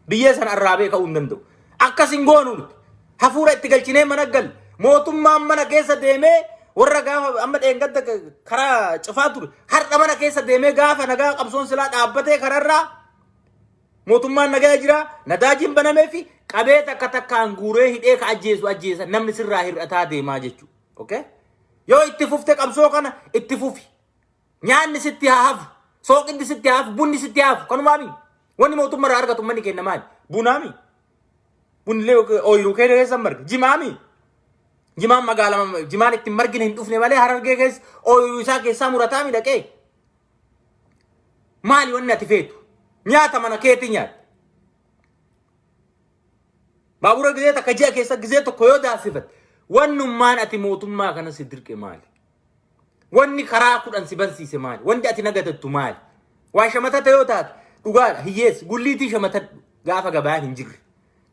biyyee sana arraabee ka'uu hin danda'u. Akkas hin goonu nuti. Hafuura itti galchinee mana gal. Mootummaan mana keessa deemee warra gaafa amma dheengadda karaa cufaa ture. Har'a mana keessa deemee gaafa nagaa qabsoon silaa dhaabbatee kararraa mootummaan nagaa jira, nadaajiin banamee fi qabee takka takkaan guuree hidhee ka ajjeesu ajjeesa, namni sirraa hir'ataa deemaa jechuudha. Okay? Yoo itti fufte qabsoo kana itti fufi. Nyaanni sitti haa hafu. Sooqiddi sitti haa hafu. Bunni sitti haa hafu. Kanumaami. Wanni mootummaa irraa argatu manni kenna maali? Bunaami. Bunillee ooyiruu kee keessa marga. Jimaami. Jimaan magaalaa jimaan itti margine hin dhufne malee, Harargee keessa ooyiruu isaa keessaa murataa mi dhaqee? Maali wanni ati feetu? Nyaata mana keetii nyaatta. Baabura gizee takka ji'a keessa gizee tokko yoo daasifatte, wannummaan ati mootummaa kana si dirqe maali? Wanni karaa 10 si bansiise maali? Wanti ati nagatattu maali? Waa shamatata yoo taate, dhugaadha, hiyyeessi gulliitii shamatadhu gaafa gabaan hin jirre.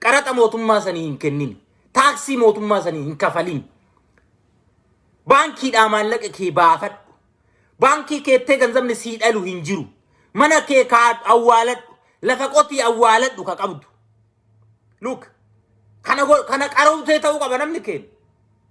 Qaraxa mootummaa sanii hin kennin. Taaksii mootummaa sanii hin kafalin. Baankiidhaa maallaqa kee baafadhu. Baankii keettee ganzabni sii dhalu hin jiru. Mana kee kaa awwaaladhu. Lafa qotii awwaaladhu ka qabdu. Look. Kana qaruutee ta'uu qaba namni keenya.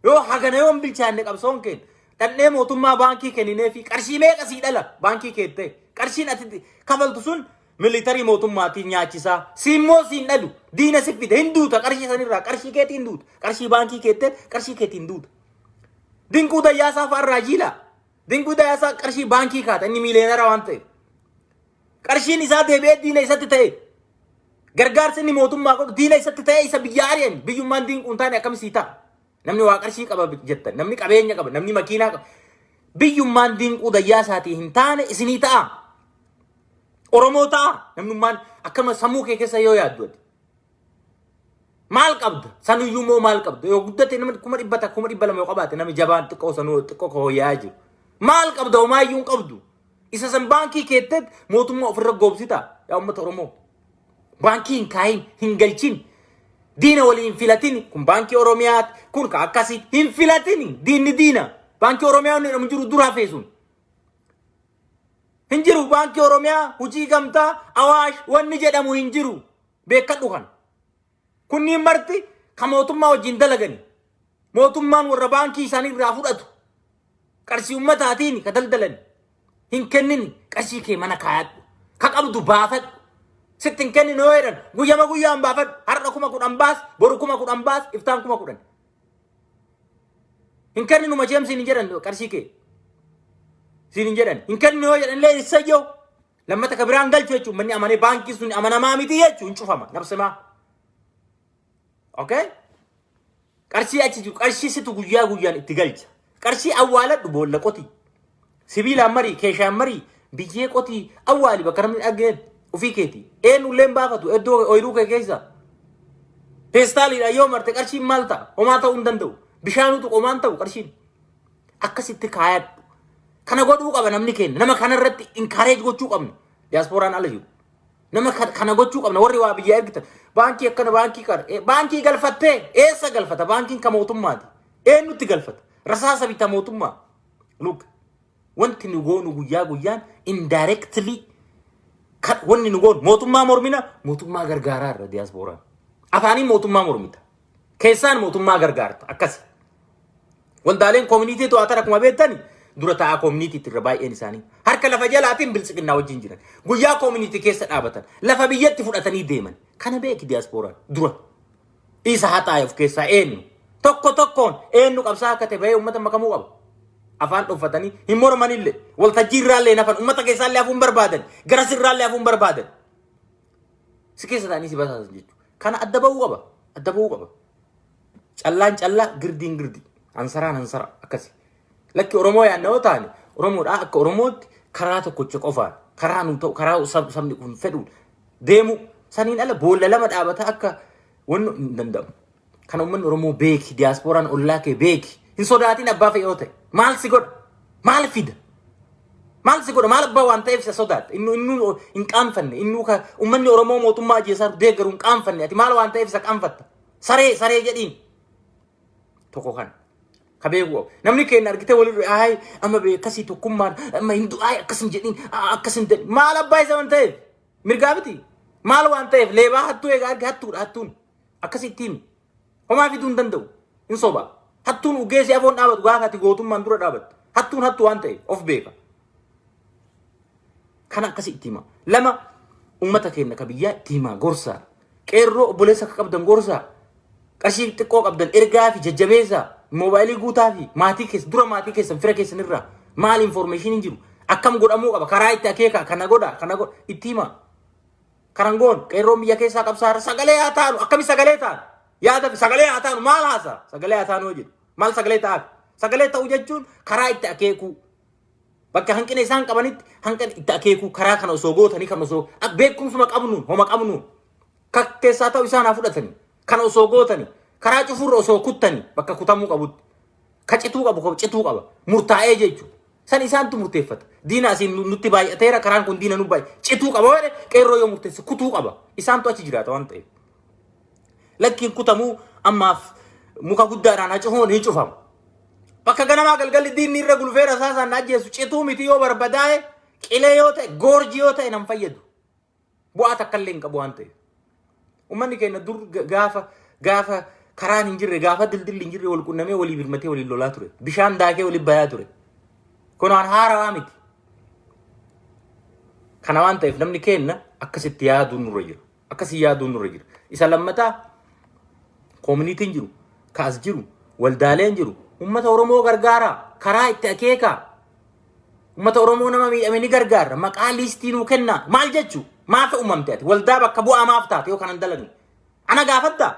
Yoo hagana yoo hin bilchaanne qabsoon keenya. Dhandhee mootummaa baankii kenninee fi qarshii meeqa sii dhala baankii keettee. Qarshiin ati kafaltu sun militarii mootummaatiin nyaachisaa. Siimmoo siin dhalu diina si fide hin duuta qarshii sanirraa, qarshii keetiin duuta. Qarshii baankii keettee qarshii keetiin duuta. Dinquu Dayyaasaa fa'arraa jiila. Dinquu Dayyaasaa qarshii baankii kaata, inni miileenara waan ta'eef. Qarshiin isaa deebi'ee diina isatti ta'e. Gargaarsi inni mootummaa godhu diina isatti ta'e, isa biyya ari'an. Biyyummaan dinquun taane akkam sii ta'a? Namni waa qarshii qaba jettan, namni qabeenya qaba, namni makiinaa qaba. Biyyummaan Dinquu Dayyaasaatii hin taane isinii ta'a. Oromoo ta'a. Namnummaan akkama sammuu kee keessa yoo yaaddu ati. Maal qabda? Sanuyyuu immoo maal qabda? Yoo guddate namni 100,000, 200,000 yoo qabaate, namni jabaan xiqqoo sanuu xiqqoo ka hooyyaa jiru. Maal qabda? Homaayyuu hin qabdu. Isa san baankii keetteet mootummaa ofirra goobsita, yaa uummata Oromoo. Baankii hin kaayin, hin galchin. Diina waliin hin filatin. Kun baankii Oromiyaati. Kun ka akkasii hin filatin. Diinni diina. Baankii Oromiyaa inni jedhamu jiru dura hafee sun. Hin jiru baankii Oromiyaa, hojii gamtaa, Awaash wanni jedhamu hin jiru. Beekadhu kana. Kunniin marti kan mootummaa wajjin dalagani. Mootummaan warra baankii isaanii irraa fudhatu. Qarshii ummataatiin ka daldalan. Hin kennin, qarshii kee mana kaayadhu. Ka qabdu baafadhu. Sitti hin kennin yoo jedhan guyyama guyyaan baafadhu. Har'a 10,000 baas, boru 10,000 baas, iftaan 10,000. Hin kenninu macheem siin hin jedhan qarshii kee. Siin hin jedhan. Hin kenninu yoo jedhan illee issayyoo. Lammata ka biraan galchu jechuun manni amanee baankii sun amanamaa miti jechuun hin cufama. Nabsimaa. Okay? Qarshii achi jiru, qarshii situ guyyaa guyyaan itti galcha. Qarshii awwaaladhu, boolla qoti. Sibiilaan marii, keeshaan marii, biyyee qotii, awwaali bakka namni dhageen ofii keeti. Eenyullee hin baafatu iddoo ooyiruu kee keessa. Peestaaliidhaan yoo marte qarshiin maal ta'a? Homaa ta'uu hin danda'u. Bishaanutu homaan ta'u qarshiin. Akkasitti kaayadhu. Kana godhuu qaba namni keenya. Nama kanarratti encourage gochuu qabna. Diyaaspooraan ala jiru. Nama kana gochuu qabna warri waa biyya ergitan. Baankii akkana, baankii kana. Baankii galfattee eessa galfata? Baankiin kan mootummaati. Eenyutti galfata? Rasaasa bita mootummaa. Look, wanti nu goonu guyyaa guyyaan indirectly kan wanni nu goonu mootummaa mormina, mootummaa gargaaraa irra diyaaspooraan. Afaaniin mootummaa mormita. Keessaan mootummaa gargaarta. Akkasi. Waldaaleen community to'atan akkuma beektani dura taa'aa communityti irra baay'een isaanii. Harka lafa jalaatiin biltsiqinnaa wajjin jiran. Guyyaa community keessa dhaabatan. Lafa biyyatti fudhatanii deeman. Kana beeki diyaaspooraan dura. Isa haxaa'e of keessaa eenyu? Tokko tokkoon eenyu qabsaa akka ta'e bahee uummata makamuu qaba. Afaan dhoffatanii hin mormanillee, waltajjii irraallee nafan, uummata keessaallee hafuun barbaadan, gara sirraallee hafuun barbaadan. Si keessa ta'anii si basaasan jechuudha. Kana adda bahuu qaba. Adda bahuu qaba. Callaan callaa, girdiin girdi. Hansaraan hansara akkasi. Lakki, Oromoo yaadna yoo taane, Oromoodhaa akka Oromootti karaa tokkocha qofaan, karaa nu ta'u, karaa sabni kun fedhuun deemu. Saniin ala boolla lama dhaabata akka wanni hin danda'amu. Kana uummanni Oromoo beeki, diyaaspooraan ollaa kee beeki. Hin sodaatin, abbaa fe'ee yoo ta'e. Maal si godha? Maal fida? Maal si godha? Maal abbaa waan ta'eef isa sodaatta? Inni inni hin qaanfanne. Inni ka uummanni Oromoo mootummaa ajjeesaa deeggaru hin qaanfanne. Ati maal waan ta'eef isa qaanfatta? Saree saree jedhiin. Tokko kana. Ka beeku qabu. Namni keenya argitee walirra ayi amma beekasii tokkummaan amma hin du'aa, akkas hin jedhin, akkas hin jedhin. Maal abbaa isa waan ta'eef? Mirgaa miti. Maal waan ta'eef leebaa hattuu egaa arge, hattuudha hattuun. Akkasitti himi. Homaa fiduu hin danda'u. Hin soba. Hattuun ugeessi afoon dhaabatu gaafa ati gootummaan dura dhaabattu. Hattuun hattuu waan ta'eef of beeka. Kana akkasitti hima. Lama, uummata keenya ka biyyaa itti himaa, gorsaa. Qeerroo obboleessa akka qabdan gorsaa. Qarshii xiqqoo qabdan ergaa fi jajjabeessaa. Moobaayilii guutaa fi maatii keessa dura, maatii keessan, fira keessan irraa maal information hin jiru. Akkam godhamuu qaba, karaa itti akeeka, kana godha, kana godha, itti himaa. Karangoon qeerroon biyya keessaa qabsaara, sagalee haa taanu. Akkami sagalee taanu? Yaada fi sagalee haa taanu, maal haasa sagalee haa taanu jedhu, maal sagalee ta'aaf? Sagalee ta'u jechuun karaa itti akeekuu, bakka hanqina isaan qabanitti hanqina itti akeekuu, karaa kana osoo gootanii, kan osoo beekumsuma qabnuun, homa qabnuun ka keessaa ta'u isaan haa fudhatanii, kana osoo gootanii, karaa cufuurra osoo kuttanii bakka kutamuu qabutti, ka cituu qabu ka cituu qaba murtaa'ee jechuudha. San isaantu murteeffata. Diina asiin nutti baay'ateera, karaan kun diina nu baay'e. Cituu qaba jedhe, qeerroo yoo murteesse kutuu qaba. Isaantu achi jiraata waan ta'eef. Lakkiin kutamuu ammaaf muka guddaadhaan haa cufamu, ni cufama. Bakka ganamaa galgalli diinni irra gulufee rasaasaan na ajjeesu cituu miti, yoo barbadaa'e, qilee yoo ta'e, goorji yoo ta'e nan fayyadu. Bu'aa takka illee hin qabu waan ta'eef. Uummanni keenya dur gaafa Gaafa karaan hin jirre, gaafa dildilli hin jirre wal qunnamee walii birmatee waliin lolaa ture. Bishaan daakee waliin bayaa ture. Kun waan haarawaa miti. Kana waan ta'eef namni keenna akkasitti yaaduun nurra jira. Akkasii yaaduun nurra jira. Isa lammataa koominiitiin jiru, kaas jiru, waldaaleen jiru, uummata Oromoo gargaaraa, karaa itti akeekaa. Uummata Oromoo nama miidhame ni gargaara. Maqaa liistii nuu kennaa. Maal jechuu? Maaf uumamte ati? Waldaa bakka bu'aa maaf taate yoo kanan dalagne? Ana gaafaddaa?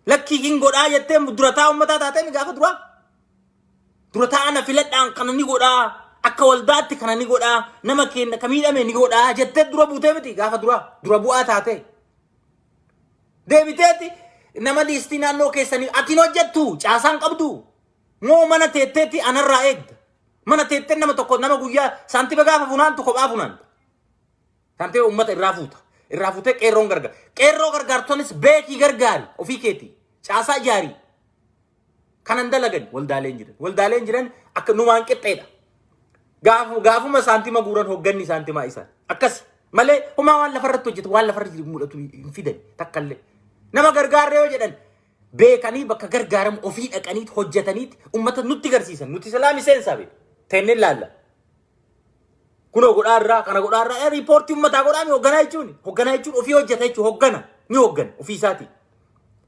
Lakkii hin godhaa jettee durataa uummataa taatee mi gaafa duraa? Durataa ana filadhaan kana ni godhaa. Akka waldaatti kana ni godhaa. Nama keenya ka miidhame ni godhaa jettee dura buutee miti gaafa duraa. Dura bu'aa taatee. Deebiteeti nama liistii naannoo keessanii ati hin hojjettu caasaan qabdu. Moo mana teetteetti anarraa eegda. Mana teettee nama tokko nama guyyaa saantima gaafa funaantu kophaa funaanta. Saantima uummata irraa fuuta. Irraa fuutee qeerroon gargaara. Qeerroo gargaartonis beekii gargaari ofii keetii. Caasaa ijaarii. Kanan dalagan waldaaleen jiran. Waldaaleen jiran akka numaan qixxeedha. Gaafuma saantima guuran hogganni saantimaa isaan. Akkas malee homaa waan lafarratti hojjetu waan lafarra jiru mul'atu hin fidan takkallee. Nama gargaarree yoo jedhan beekanii bakka gargaaramu ofii dhaqaniit hojjetaniit ummata nutti garsiisan. Nuti silaa miseensaa beeku. Teenneen laalla. Kunoo godhaa irraa kana godhaa irraa riipoortii ummataa godhaa mi hogganaa jechuun hogganaa jechuun ofii hojjeta jechuun hoggana ni hoggana ofii isaatii.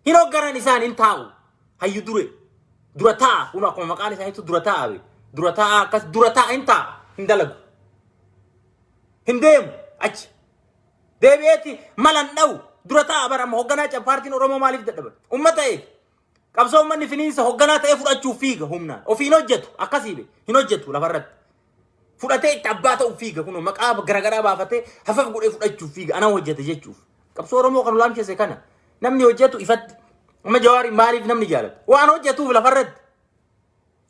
Hin hogganan isaan hin taa'u. Hayyu dure dura taa'a kun akkuma maqaan isaaniitu dura taa'a be dura taa'a akkas dura taa'a hin taa'a hin dalagu. Hin deemu achi. Deebi'eeti malan dha'u dura taa'a bara amma hogganaa paartiin Oromoo maaliif dadhaban? Ummata eegi. Qabsoo uummanni finiinsa hogganaa ta'ee fudhachuuf fiiga humnaan. Ofii hin hojjetu akkasii be hin hojjetu lafarratti. Fudhatee itti abbaa ta'uuf fiiga kun maqaa garagaraa baafatee hafaf godhee fudhachuuf fiiga ana hojjete jechuuf. Qabsoo Oromoo kan laamshesse kana namni hojjetu ifatti. Amma Jawaari maaliif namni jaalata? Waan hojjetuuf lafarratti.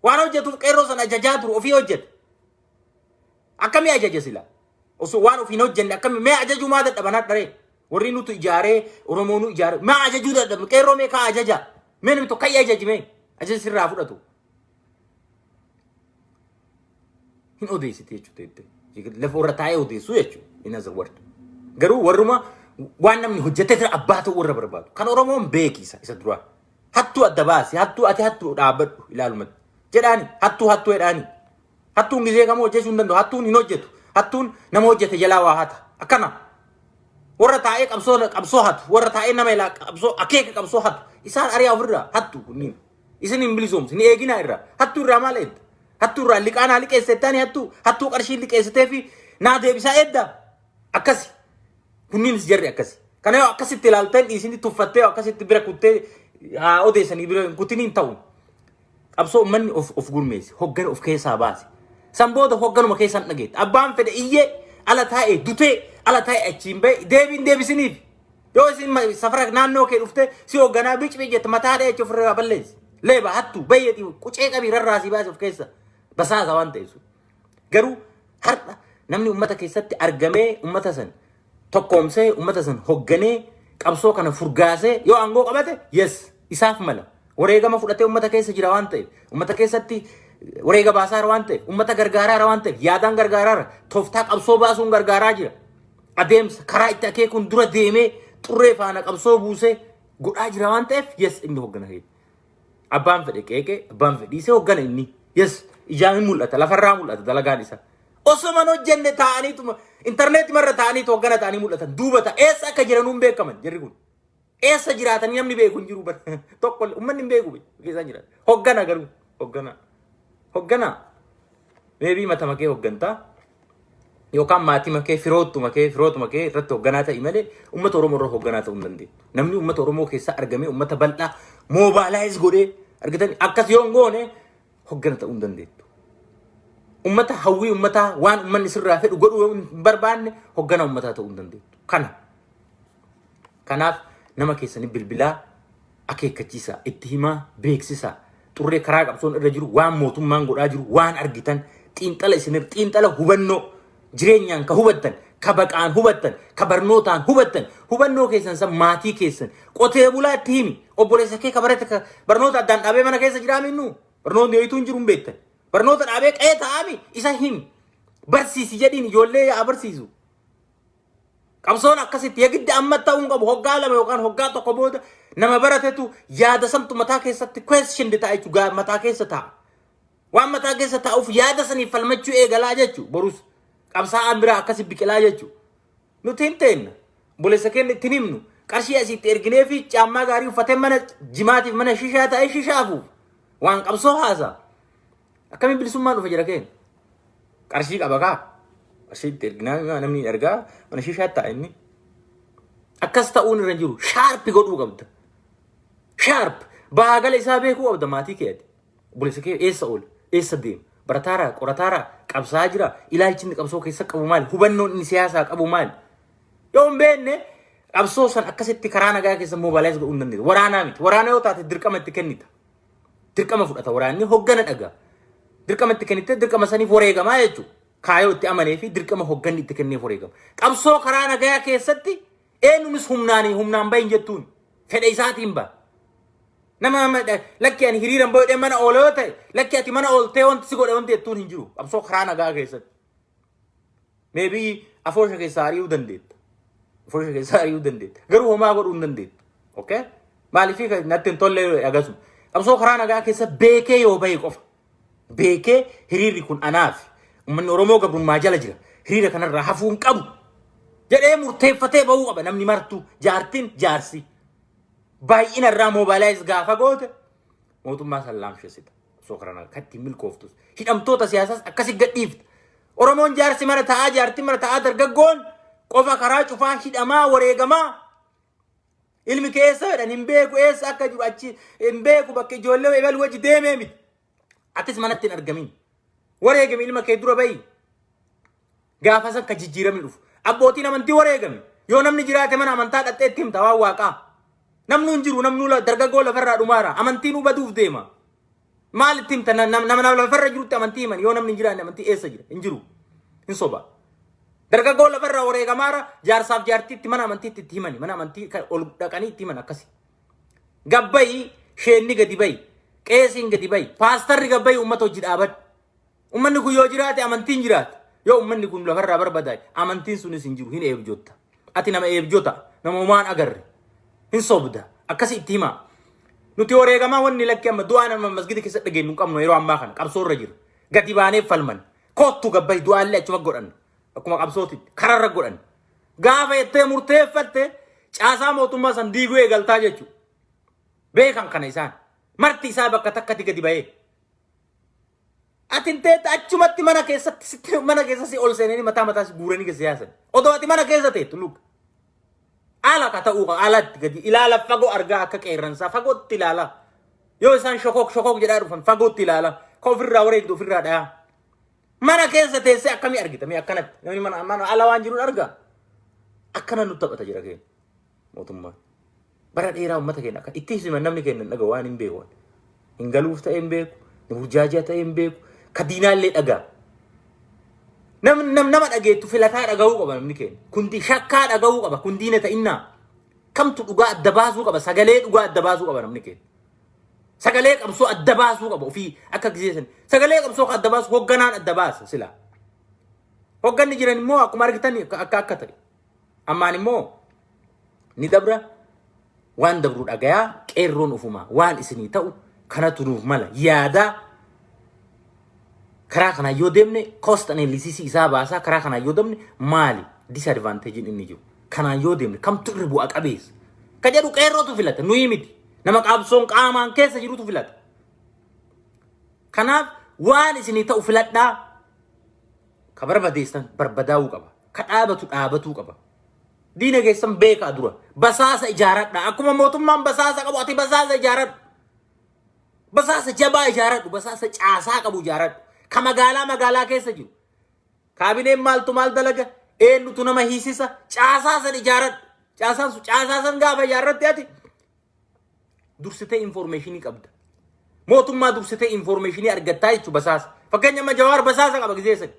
Waan hojjetuuf qeerroo sana ajajaa turu ofii hojjete. Akkamii ajaja sila? Osoo waan ofii hin hojjenne akkamii mee ajajuu maa dadhaban hadharee? Warri nutu ijaaree Oromoo nu ijaaree maa ajajuu dadhaban qeerroo mee kaa ajaja? Mee namni tokko ka'ii ajaji mee? Ajaja sirraa fudhatu. Hin odeessite jechuudha. Lafa warra taa'ee odeessuu jechuudha. In other word. Garuu warruma waan namni hojjetee ture abbaa ta'uu warra barbaadu. Kan Oromoon beekisa isa duraa. Hattuu adda baasi. Hattuu ati hattuu dhaabbadhu ilaalumatti. Jedhaani hattuu hattuu jedhaani. Hattuun gizee kamuu hojjechuu hin danda'u. Hattuun hin hojjetu. Hattuun nama hojjete jalaa waa hata. Akkana. Warra taa'ee qabsoo qabsoo hatu. Warra taa'ee nama ilaa qabsoo akeeka qabsoo hatu. Isaan ari'aa ofirraa hattu kunniin. Isin hin bilisoomsu. Ni eeginaa irraa. Hattuu irraa maal eedda? Hattuu irraa liqaa naa liqeessettaani hattuu. Hattuu qarshii liqeessitee fi naa deebisaa eedda. Akkasi. Kunniinis jarri akkasi. Kana yoo akkasitti ilaaltan dhiisini tuffattee yoo akkasitti bira kuttee haa odeessanii bira hin kutiniin hin ta'u. Qabsoo uummanni of of gurmeesse hoggana of keessaa baase. San booda hogganuma keessan dhageette. Abbaan fedhe iyyee ala taa'ee dutee ala taa'ee achiin ba'e deebiin deebisiniif. Yoo isin safara naannoo kee dhuftee si hogganaa bici jette mataa dha'ee achi ofirraa balleessi. Leeba hattuu bayyee qucee qabii rarraasii baase of keessa basaasa waan ta'eef. Garuu har'a namni uummata keessatti argamee uummata san tokkoomsee uummata san hogganee qabsoo kana furgaasee yoo aangoo qabate yes isaaf mala. Wareegama fudhatee uummata keessa jira waan ta'eef uummata keessatti wareega baasaara waan ta'eef uummata gargaaraara waan ta'eef yaadaan gargaaraara tooftaa qabsoo baasuun gargaaraa jira. Adeemsa karaa itti akeekuun dura deemee xurree faana qabsoo buusee godhaa jira waan ta'eef yes inni hoggana keenya. Abbaan fedhe qeeqee, abbaan fedhe dhiisee hoggana inni. Yes, ijaan hin mul'ata, lafarraa mul'ata dalagaan isaa. Osoo man hojjenne taa'aniituma intarneetii marra taa'aniitu hoggana ta'anii mul'atan. Duuba ta'a. Eessa akka jiran hin beekaman jarri kun. Eessa jiraatanii namni beeku hin jiru bara. Tokko uummanni hin beeku keessa jiran. Hoggana garuu hoggana. Hoggana. Meebii mata makee hoggantaa. Yookaan maatii makee firoottuma kee firootuma kee irratti hoogganaa ta'i malee uummata Oromoo irra hoogganaa ta'uu hin dandeettu. Namni uummata Oromoo keessaa argamee uummata bal'aa moobaalaayis godhee argitanii akkas yoo hin goone hoggana ta'uu hin dandeettu. Uummata hawwii uummataa waan uummanni sirraa fedhu godhuu yoo hin barbaanne hoggana uummataa ta'uu hin dandeettu. Kana. Kanaaf nama keessanii bilbilaa akeekkachiisaa itti himaa beeksisaa xurree karaa qabsoon irra jiru waan mootummaan godhaa jiru waan argitan xiinxala isinir xiinxala hubannoo jireenyaan ka hubattan ka baqaan hubattan ka barnootaan hubattan hubannoo keessan san maatii keessan qotee bulaa itti himi obboleessa kee ka barate ka barnoota addaan dhaabee mana keessa jiraa minnu barnoonni ho'ituu hin jiru hin beektan barnoota dhaabee qe'ee taa'ami isa himi barsiisi jedhiin ijoollee yaa barsiisu. Qabsoon akkasitti yagidda amma ta'uu hin qabu. Hoggaa 2 yookaan hoggaa 1 booda nama baratetu yaada santu mataa keessatti question ta'a jechuudha. Mataa keessa ta'a. Waan mataa keessa taa'uuf yaada saniif falmachuu eegalaa jechuudha. Borus qabsaa'aan biraa akkasi biqilaa jechuudha. Nuti hin teenna. Obboleessa keenya itti himnu. Qarshii asitti erginee fi caammaa gaarii uffatee mana jimaatiif mana shishaa ta'ee shishaa afuuf. Waan qabsoo haasaa. Akkamiin bilisummaan dhufa jira keenya? Qarshii qaba kaa. Qarshii itti erginaa namni hin ergaa mana shishaa ta'a inni. Akkas ta'uun irra hin jiru. Sharp godhuu qabda. Sharp. Baagala isaa beekuu qabda maatii keeti. Obboleessa kee eessa oola? Eessa deema? Barataaraa? Qorataaraa? Qabsaa jira? Ilaalchi inni qabsoo keessa qabu maali? Hubannoon inni siyaasaa qabu maali? Yoo hin beekne qabsoo san akkasitti karaa nagaa keessa mobilize godhuu hin dandeessu. Waraanaa miti. Waraana yoo taate dirqama itti kennita. Dirqama fudhata waraanni hoggana dhagaa. Dirqama itti kennite dirqama saniif wareegamaa jechuudha. Kaayoo itti amanee fi dirqama hogganni itti kenneef wareegama. Qabsoo karaa nagaa keessatti eenyunis humnaanii humnaan bahin jettuun fedha isaatiin baha. Nama lakki ani hiriiran bahu mana oola yoo ta'e, lakki ati mana ooltee wanti si godhe wanti jettuun hin jiru. Qabsoo karaa nagaa keessatti. Maybe afoosha keessaa ari'uu dandeetta. Afoosha keessaa ari'uu dandeetta. Garuu homaa godhuu hin dandeettu. Okay? Maaliif natti hin tolle agasuma. Qabsoo karaa nagaa keessa beekee yoo bahe qofa. Beekee hiriirri kun anaaf uummanni Oromoo gabrummaa jala jira. Hiriira kanarraa hafuu hin qabu. Jedhee murteeffatee bahuu qaba namni martuu, jaartiin, jaarsi. Baay'ina irraa mobilize gaafa goote mootummaa san laamshessita. Qabsoo karaa nagaa kan ittiin milkooftus. Hidhamtoota siyaasaas akkasi gadhiifta. Oromoon jaarsi mana taa'aa, jaartiin mana taa'aa, dargaggoon qofa karaa cufaa hidhamaa wareegamaa. Ilmi keessa jedhan hin beeku, eessa akka jiru achi hin beeku, bakka ijoollee ebal wajji deemee miti. Atis manatti hin argamin. Wareegami, ilma kee dura bahi. Gaafa san ka jijjiiramni dhufu. Abbootiin amantii wareegami. Yoo namni jiraate mana amantaa dhaqxee itti himta waan waaqaa. Namnu hin jiru, namnu dargaggoo lafarraa dhumaara. Amantiin hubaduuf deema. Maal itti himta? Nama lafarra jirutti amantii himan. Yoo namni hin jiraanne amantii eessa jira? Hin jiru. Hin soba. Dargaggoo lafarraa wareegamaara, jaarsaaf jaartiitti mana amantiitti itti himani. Mana amantii ol dhaqanii itti himan akkasi. Gabbayi, sheenni gadi bayi. Qeesiin gadi bayi. Paastarri gabbayi, uummata hojii dhaabadhu. Uummanni kun yoo jiraate amantiin jiraata. Yoo uummanni kun lafarraa barbadaa'e amantiin sunis hin jiru, hin eebjotta. Ati nama eebjota, nama homaan agarre. Hin sobda. Akkasi itti himaa. Nuti wareegamaa wanni lakki amma du'aa nama masgida keessa dhageenyu hin qabnu, yeroo ammaa kana qabsoo irra jira. Gadi baanee falman. Koottu gabbayi, du'aallee achuma godhanna. Akkuma qabsootitti kararra godhanna. Gaafa jettee murteeffatte caasaa mootummaa san diiguu eegaltaa jechuudha. Beekan kana isaan. Marti isaa bakka takkatti gadi bahee. Ati teetta achumatti mana keessatti sitti mana keessa si ol seenanii mataa mataa si guuranii keessa yaasan. Odoo ati mana keessa teettu luk. Ala ka ta'uu qaba, alatti gadi ilaala, fagoo argaa akka qeerransaa fagootti ilaala. Yoo isaan shokook shokook jedhaa dhufan fagootti ilaala. Ka ofirraa wareegdu ofirraa dhayaa. Mana keessa teessee akkamii argita mee akkanatti namni mana ala waan jiruun argaa. Akkana nu taphata jira keenya mootummaan. Bara dheeraa uummata keenya akka itti himan namni keenya hin dhaga'u, waan hin beeku. Hin galuuf ta'e hin beeku, burjaajaa ta'e hin beeku, ka diinaallee dhagaa. Nama dhageettu filataa dhaga'uu qaba namni keenya. Kundi shakkaa dhaga'uu qaba. Kun diina ta'innaa. Kamtu dhugaa adda baasuu qaba. Sagalee dhugaa adda baasuu qaba namni keenya. Sagalee qabsoo adda baasuu qaba ofii akka giseessan. Sagalee qabsoo adda baasu hogganaan adda baasa sila. Hogganni jiran immoo akkuma argitan akka akka ta'e. Ammaan immoo ni dabra, waan dabru dhagayaa, qeerroon ofuma waan isinii ta'u kanatu nuuf mala yaadaa, karaa kanaan yoo deemne cost analysis isaa baasaa, karaa kanaan yoo deemne maali disadvantage inni jiru, kanaan yoo deemne kamtu irra bu'a qabeessa ka jedhu qeerrootu filata, nuyi miti. Nama qabsoon qaamaan keessa jirutu filata. Kanaaf waan isinii ta'u filadhaa. Ka barbadeessan barbadaa'uu qaba, ka dhaabatu dhaabatuu qaba. Diina keessan beekaa dura. Basaasa ijaaradha. Akkuma mootummaan basaasa qabu ati basaasa ijaaradhu. Basaasa jabaa ijaaradhu. Basaasa caasaa qabu ijaaradhu. Ka magaalaa magaalaa keessa jiru. Kaabineen maaltu maal dalaga? Eenyutu nama hiisisa? Caasaa san ijaaradhu. Caasaan sun caasaa san gaafa ijaarratte ati dursitee informationii qabda. Mootummaa dursitee informationii argattaa jechuudha basaasa. Fakkeenya amma Jawaar basaasa qaba gisee sani.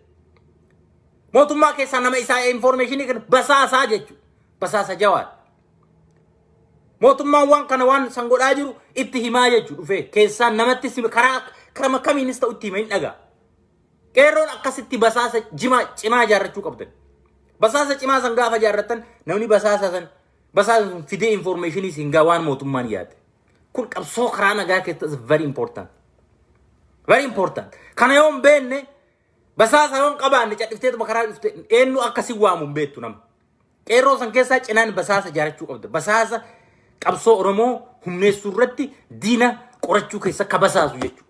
Mootummaa keessaa nama isaa informationii kana basaasaa jechuudha. Basaasa Jawaar. Mootummaan waan kana waan san godhaa jiru itti himaa jechuudha dhufee keessaan namatti karaa karaa kamiinis ta'u itti hima, hin dhagaa. Qeerroon akkasitti basaasa jimaa cimaa ijaarrachuu qabdan. Basaasa cimaa san gaafa ijaarrattan, namni basaasa san basaasa sun fidee information siin gaa waan mootummaan yaade. Kun qabsoo karaa nagaa keessatti is very important. Very important. Kana yoo hin beekne, basaasa yoo hin qabaanne, cadhifteetuma karaa dhufte eenyu akkasii waamu hin beektu nama. Qeerroo san keessaa cinaan basaasa ijaarrachuu qabda. Basaasa qabsoo Oromoo humneessuu irratti diina qorachuu keessa ka basaasu jechuudha.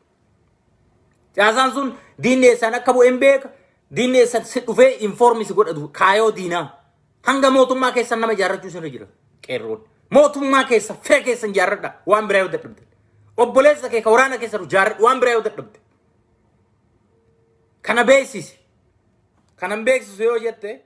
Caasaan sun diinni eessaan akka bu'e hin beeka. Diinni eessaan si dhufee inform si godhatu kaayoo diinaa. Hanga mootummaa keessan nama ijaarrachuu sirra jira qeerroon. Mootummaa keessa fira keessan ijaarradha waan biraa yoo dadhabde. Obboleessa kee ka waraana keessa jiru ijaarradhu waan biraa yoo dadhabde. Kana beeksisi. Kana hin beeksisu yoo jette,